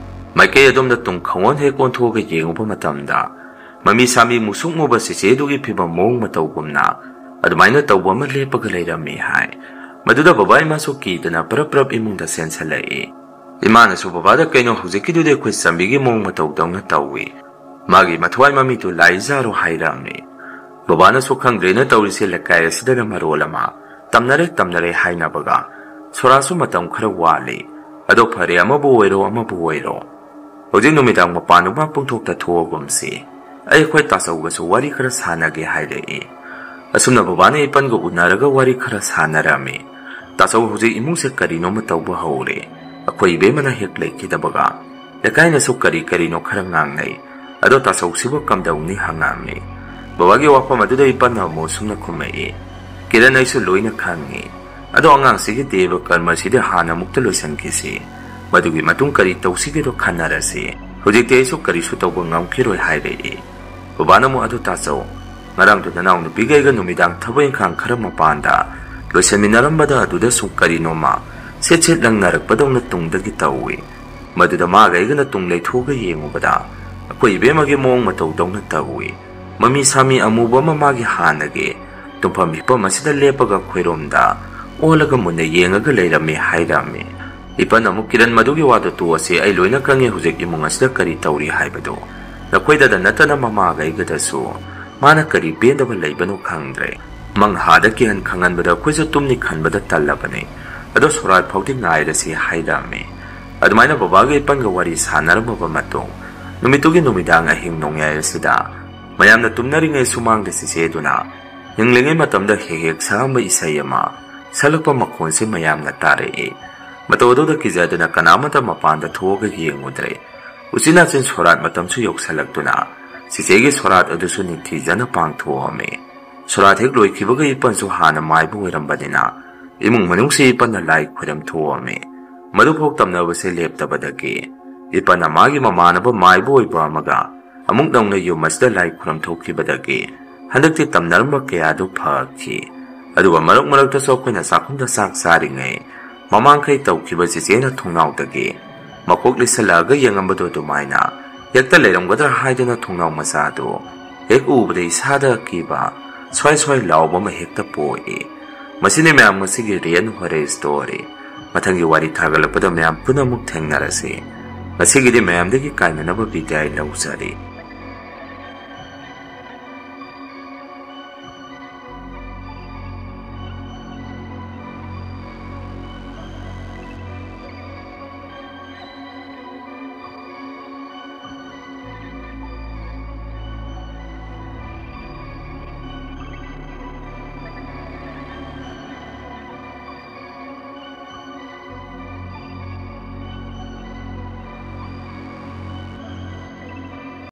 ꯃꯥꯏꯀꯩ ꯑꯗꯣꯝꯗ ꯇꯨꯡ ꯈꯪꯑꯣꯟ ꯍꯦꯛ ꯑꯣꯟꯊꯣꯛꯑꯒ ꯌꯦꯡꯉꯨꯕ ꯃꯇꯝꯗ, ꯃꯃꯤ ꯁꯥꯃꯤ ꯃꯨꯁꯨꯛ ꯃꯨꯕ ꯆꯦꯆꯦꯗꯨꯒꯤ ꯐꯤꯕꯝ ꯃꯑꯣꯡ ꯃꯇꯧꯒꯨꯝꯅ ꯑꯗꯨꯃꯥꯏꯅ ꯇꯧꯕ ꯑꯃ ꯂꯦꯞꯄꯒ ꯂꯩꯔꯝꯃꯤ ꯍꯥꯏ꯫ ꯃꯗꯨꯗ ꯕꯕꯥ ꯏꯃꯥꯁꯨ ꯀꯤꯗꯅ ꯄꯔꯞ ꯄꯔꯞ ꯏꯃꯨꯡꯗ ꯆꯦꯟꯁꯤꯜꯂꯛꯏ꯫ ꯏꯃꯥꯅꯁꯨ ꯕꯕꯥꯗ "ꯀꯩꯅꯣ, ꯍꯧꯖꯤꯛꯀꯤꯗꯨꯗꯤ ꯑꯩꯈꯣꯏ ꯆꯥꯟꯕꯤꯒꯤ ꯃꯑꯣꯡ ꯃꯇꯧꯗꯧꯅ ꯇꯧꯏ, ꯃꯥꯒꯤ ꯃꯊ꯭ꯋꯥꯏ ꯃꯃꯤꯠꯇꯨ ꯂꯥꯏꯖꯥꯔꯣ?" ꯍꯥꯏꯔꯛꯑꯝꯃꯤ꯫ ꯕꯕꯥꯅꯁꯨ "ꯈꯪꯗ꯭ꯔꯦꯅ ꯇꯧꯔꯤꯁꯦ, ꯂꯩꯀꯥꯏ ꯑꯁꯤꯗꯅ ꯃꯔꯣꯜ ꯑꯃ ꯇꯝꯅꯔꯦ ꯇꯝꯅꯔꯦ ꯍꯥꯏꯅꯕꯒ, ꯁꯣꯔꯥꯁꯨ ꯃꯇꯝ ꯈꯔ ꯋꯥꯠꯂꯤ꯫ ꯑꯗꯣ ꯐꯔꯦ, ꯑꯃꯕꯨ ꯑꯣꯏꯔꯣ ꯑꯃꯕꯨ ꯑꯣꯏꯔꯣ, ꯍꯧꯖꯤꯛ ꯅꯨꯃꯤꯗꯥꯡ ꯃꯄꯥꯟ ꯃꯄꯥꯟ ꯄꯨꯡꯊꯣꯛꯇ ꯊꯣꯛꯑꯒꯨꯝꯁꯤ꯫ ꯑꯩ ꯑꯩꯈꯣꯏ ꯇꯥꯆꯧꯒꯁꯨ ꯋꯥꯔꯤ ꯈꯔ ꯁꯥꯟꯅꯒꯦ" ꯍꯥꯏꯔꯛꯏ꯫ ꯑꯁꯨꯝꯅ ꯕꯕꯥꯅ ꯏꯄꯟꯒ ꯎꯅꯔꯒ ꯋꯥꯔꯤ ꯈꯔ ꯁꯥꯟꯅꯔꯝꯃꯤ꯫ ꯇꯥꯆꯧ ꯍꯧꯖꯤꯛ ꯏꯃꯨꯡꯁꯦ ꯀꯔꯤꯅꯣꯃ ꯇꯧꯕ ꯍꯧꯔꯦ꯫ ꯑꯩꯈꯣꯏ ꯏꯕꯦꯝꯃꯅ ꯍꯦꯛ ꯂꯩꯈꯤꯗꯕꯒ ꯂꯩꯀꯥꯏꯅꯁꯨ ꯀꯔꯤ ꯀꯔꯤꯅꯣ ꯈꯔ ꯉꯥꯡꯅꯩ꯫ "ꯑꯗꯣ ꯇꯥꯆꯧꯁꯤꯕꯨ ꯀꯝꯗꯧꯅꯤ?" ꯍꯪꯉꯛꯑꯝꯃꯤ꯫ ꯕꯕꯥꯒꯤ ꯋꯥꯐꯝ ꯑꯗꯨꯗ ꯏꯄꯟꯅ ꯑꯃꯨꯛ ꯁꯨꯝꯅ ꯈꯨꯝꯃꯛꯏ, "ꯀꯤꯔꯟ, ꯑꯩꯁꯨ ꯂꯣꯏꯅ ꯈꯪꯉꯤ꯫ ꯑꯗꯣ ꯑꯉꯥꯡꯁꯤꯒꯤ ꯗꯦꯕ ꯀꯔꯃꯁꯤꯗꯤ ꯍꯥꯟꯅ ꯑꯃꯨꯛꯇ ꯂꯣꯏꯁꯤꯟꯈꯤꯁꯤ꯫ ꯃꯗꯨꯒꯤ ꯃꯇꯨꯡ ꯀꯔꯤ ꯇꯧꯁꯤꯒꯦꯗꯣ ꯈꯟꯅꯔꯁꯤ꯫ ꯍꯧꯖꯤꯛꯇꯤ ꯑꯩꯁꯨ ꯀꯔꯤꯁꯨ ꯇꯧꯕ ꯉꯝꯈꯤꯔꯣꯏ" ꯍꯥꯏꯔꯛꯏ꯫ ꯕꯕꯥꯅ ꯑꯃꯨꯛ, "ꯑꯗꯨ ꯇꯥꯆꯧ, ꯉꯔꯥꯡꯗꯨ ꯅꯅꯥꯎ ꯅꯨꯄꯤꯒ ꯑꯩꯒ ꯅꯨꯃꯤꯗꯥꯡ ꯊꯕꯛ ꯏꯪꯈꯥꯡ ꯈꯔ ꯃꯄꯥꯟꯗ ꯂꯣꯏꯁꯤꯟꯃꯤꯟꯅꯔꯝꯕꯗ ꯑꯗꯨꯗꯁꯨ ꯀꯔꯤꯅꯣꯃ ꯁꯦꯠ ꯁꯦꯠ ꯂꯪꯅꯔꯛꯄꯗꯧꯅ ꯇꯨꯡꯗꯒꯤ ꯇꯧꯏ꯫ ꯃꯗꯨꯗ ꯃꯥꯒ ꯑꯩꯒꯅ ꯇꯨꯡ ꯂꯩꯊꯣꯛꯑꯒ ꯌꯦꯡꯉꯨꯕꯗ ꯑꯩꯈꯣꯏ ꯏꯕꯦꯝꯃꯒꯤ ꯃꯑꯣꯡ ꯃꯇꯧꯗꯧꯅ ꯇꯧꯏ꯫ ꯃꯃꯤ ꯁꯥꯃꯤ ꯑꯃꯨꯕ ꯑꯃ ꯃꯥꯒꯤ ꯍꯥꯟꯅꯒꯤ ꯇꯨꯝꯐꯝ ꯍꯤꯞꯐꯝ ꯑꯁꯤꯗ ꯂꯦꯞꯄꯒ ꯑꯩꯈꯣꯏꯔꯣꯝꯗ ꯑꯣꯜꯂꯒ ꯃꯨꯟꯅ ꯌꯦꯡꯉꯒ ꯂꯩꯔꯝꯃꯤ" ꯍꯥꯏꯔꯝꯃꯤ꯫ ꯏꯄꯟ ꯑꯃꯨꯛ, "ꯀꯤꯔꯟ, ꯃꯗꯨꯒꯤ ꯋꯥꯗꯣ ꯇꯣꯛꯑꯁꯤ꯫ ꯑꯩ ꯂꯣꯏꯅ ꯈꯪꯉꯤ ꯍꯧꯖꯤꯛ ꯏꯃꯨꯡ ꯑꯁꯤꯗ ꯀꯔꯤ ꯇꯧꯔꯤ ꯍꯥꯏꯕꯗꯨ꯫ ꯅꯈꯣꯏꯗꯗ ꯅꯠꯇꯅ ꯃꯃꯥꯒ ꯑꯩꯒꯗꯁꯨ ꯃꯥꯅ ꯀꯔꯤ ꯄꯦꯟꯗꯕ ꯂꯩꯕꯅꯣ ꯈꯪꯗ꯭ꯔꯦ꯫ ꯃꯪꯍꯥꯗ ꯀꯤꯍꯟ ꯈꯪꯍꯟꯕꯗ ꯑꯩꯈꯣꯏꯁꯨ ꯇꯨꯝꯅꯤ ꯈꯟꯕꯗ ꯇꯜꯂꯕꯅꯤ꯫ ꯑꯗꯣ ꯁꯣꯔꯥꯠ ꯐꯥꯎꯗꯤ ꯉꯥꯏꯔꯁꯤ" ꯍꯥꯏꯔꯝꯃꯤ꯫ ꯑꯗꯨꯃꯥꯏꯅ ꯕꯕꯥꯒ ꯏꯄꯟꯒ ꯋꯥꯔꯤ ꯁꯥꯟꯅꯔꯝꯃꯕ ꯃꯇꯨꯡ, ꯅꯨꯃꯤꯠꯇꯨꯒꯤ ꯅꯨꯃꯤꯗꯥꯡ ꯑꯍꯤꯡ ꯅꯣꯡꯌꯥꯏ ꯑꯁꯤꯗ ꯃꯌꯥꯝꯅ ꯇꯨꯝꯅꯔꯤꯉꯩ ꯁꯨꯃꯥꯡꯗ ꯆꯤꯆꯦꯗꯨꯅ ꯍꯤꯡꯂꯤꯉꯩ ꯃꯇꯝꯗ ꯍꯦꯛ ꯍꯦꯛ ꯁꯛꯑꯝꯕ ꯏꯁꯩ ꯑꯃ ꯁꯛꯂꯛꯄ ꯃꯈꯣꯟꯁꯤ ꯃꯌꯥꯝꯅ ꯇꯥꯔꯛꯏ꯫ ꯃꯇꯧ ꯑꯗꯨꯗ ꯀꯤꯖꯗꯨꯅ ꯀꯅꯥꯃꯠꯇ ꯃꯄꯥꯟꯗ ꯊꯣꯛꯑꯒ ꯌꯦꯡꯉꯨꯗ꯭ꯔꯦ꯫ ꯎꯆꯤꯟ ꯅꯥꯆꯤꯟ ꯁꯣꯔꯥꯠ ꯃꯇꯝꯁꯨ ꯌꯧꯁꯜꯂꯛꯇꯨꯅ ꯆꯤꯆꯦꯒꯤ ꯁꯣꯔꯥꯠ ꯑꯗꯨꯁꯨ ꯅꯤꯡꯊꯤꯖꯅ ꯄꯥꯡꯊꯣꯛꯑꯝꯃꯤ꯫ ꯁꯣꯔꯥꯠ ꯍꯦꯛ ꯂꯣꯏꯈꯤꯕꯒ ꯏꯄꯟꯁꯨ ꯍꯥꯟꯅ ꯃꯥꯏꯕ ꯑꯣꯏꯔꯝꯕꯅꯤꯅ ꯏꯃꯨꯡ ꯃꯅꯨꯡꯁꯤ ꯏꯄꯟꯅ ꯂꯥꯏ ꯈꯨꯔꯝ ꯊꯣꯛꯑꯝꯃꯤ꯫ ꯃꯗꯨꯐꯥꯎ ꯇꯝꯅꯕꯁꯦ ꯂꯦꯞꯇꯕꯗꯒꯤ ꯏꯄꯟꯅ ꯃꯥꯒꯤ ꯃꯃꯥꯟꯅꯕ ꯃꯥꯏꯕ ꯑꯣꯏꯕ ꯑꯃꯒ ꯑꯃꯨꯛ ꯅꯧꯅ ꯌꯨꯝ ꯑꯁꯤꯗ ꯂꯥꯏ ꯈꯨꯔꯝ ꯊꯣꯛꯈꯤꯕꯗꯒꯤ ꯍꯟꯗꯛꯇꯤ ꯇꯝꯅꯔꯝꯕ ꯀꯌꯥꯗꯨ ꯐꯈꯤ꯫ ꯑꯗꯨꯒ ꯃꯔꯛ ꯃꯔꯛꯇꯁꯨ ꯑꯩꯈꯣꯏꯅ ꯆꯥꯛꯈꯨꯝꯗ ꯆꯥꯛ ꯆꯥꯔꯤꯉꯩ ꯃꯃꯥꯡꯈꯩ ꯇꯧꯈꯤꯕ ꯆꯤꯆꯦꯅ ꯊꯣꯡꯅꯥꯎꯗꯒꯤ ꯃꯀꯣꯛ ꯂꯤꯁꯜꯂꯛꯑꯒ ꯌꯦꯡꯉꯝꯕꯗꯣ ꯑꯗꯨꯃꯥꯏꯅ ꯍꯦꯛꯇ ꯂꯩꯔꯝꯒꯗ꯭ꯔꯥ ꯍꯥꯏꯗꯨꯅ ꯊꯣꯡꯅꯥꯎ ꯃꯆꯥꯗꯨ ꯍꯦꯛ ꯎꯕꯗ ꯏꯁꯥꯗ ꯑꯀꯤꯕ ꯁ꯭ꯋꯥꯏ ꯁ꯭ꯋꯥꯏ ꯂꯥꯎꯕ ꯑꯃ ꯍꯦꯛꯇ ꯄꯣꯛꯏ꯫ ꯃꯁꯤꯅꯤ ꯃꯌꯥꯝ ꯉꯁꯤꯒꯤ ꯔꯤꯌꯦꯜ ꯍꯣꯔꯔ ꯁ꯭ꯇꯣꯔꯤ꯫ ꯃꯊꯪꯒꯤ ꯋꯥꯔꯤ ꯊꯥꯒꯠꯂꯛꯄꯗ ꯃꯌꯥꯝ ꯄꯨꯟꯅ ꯑꯃꯨꯛ ꯊꯦꯡꯅꯔꯁꯤ꯫ ꯉꯁꯤꯒꯤꯗꯤ ꯃꯌꯥꯝꯗꯒꯤ ꯀꯥꯏꯅꯅꯕ ꯕꯤꯗꯥꯏ ꯂꯧꯖꯔꯤ꯫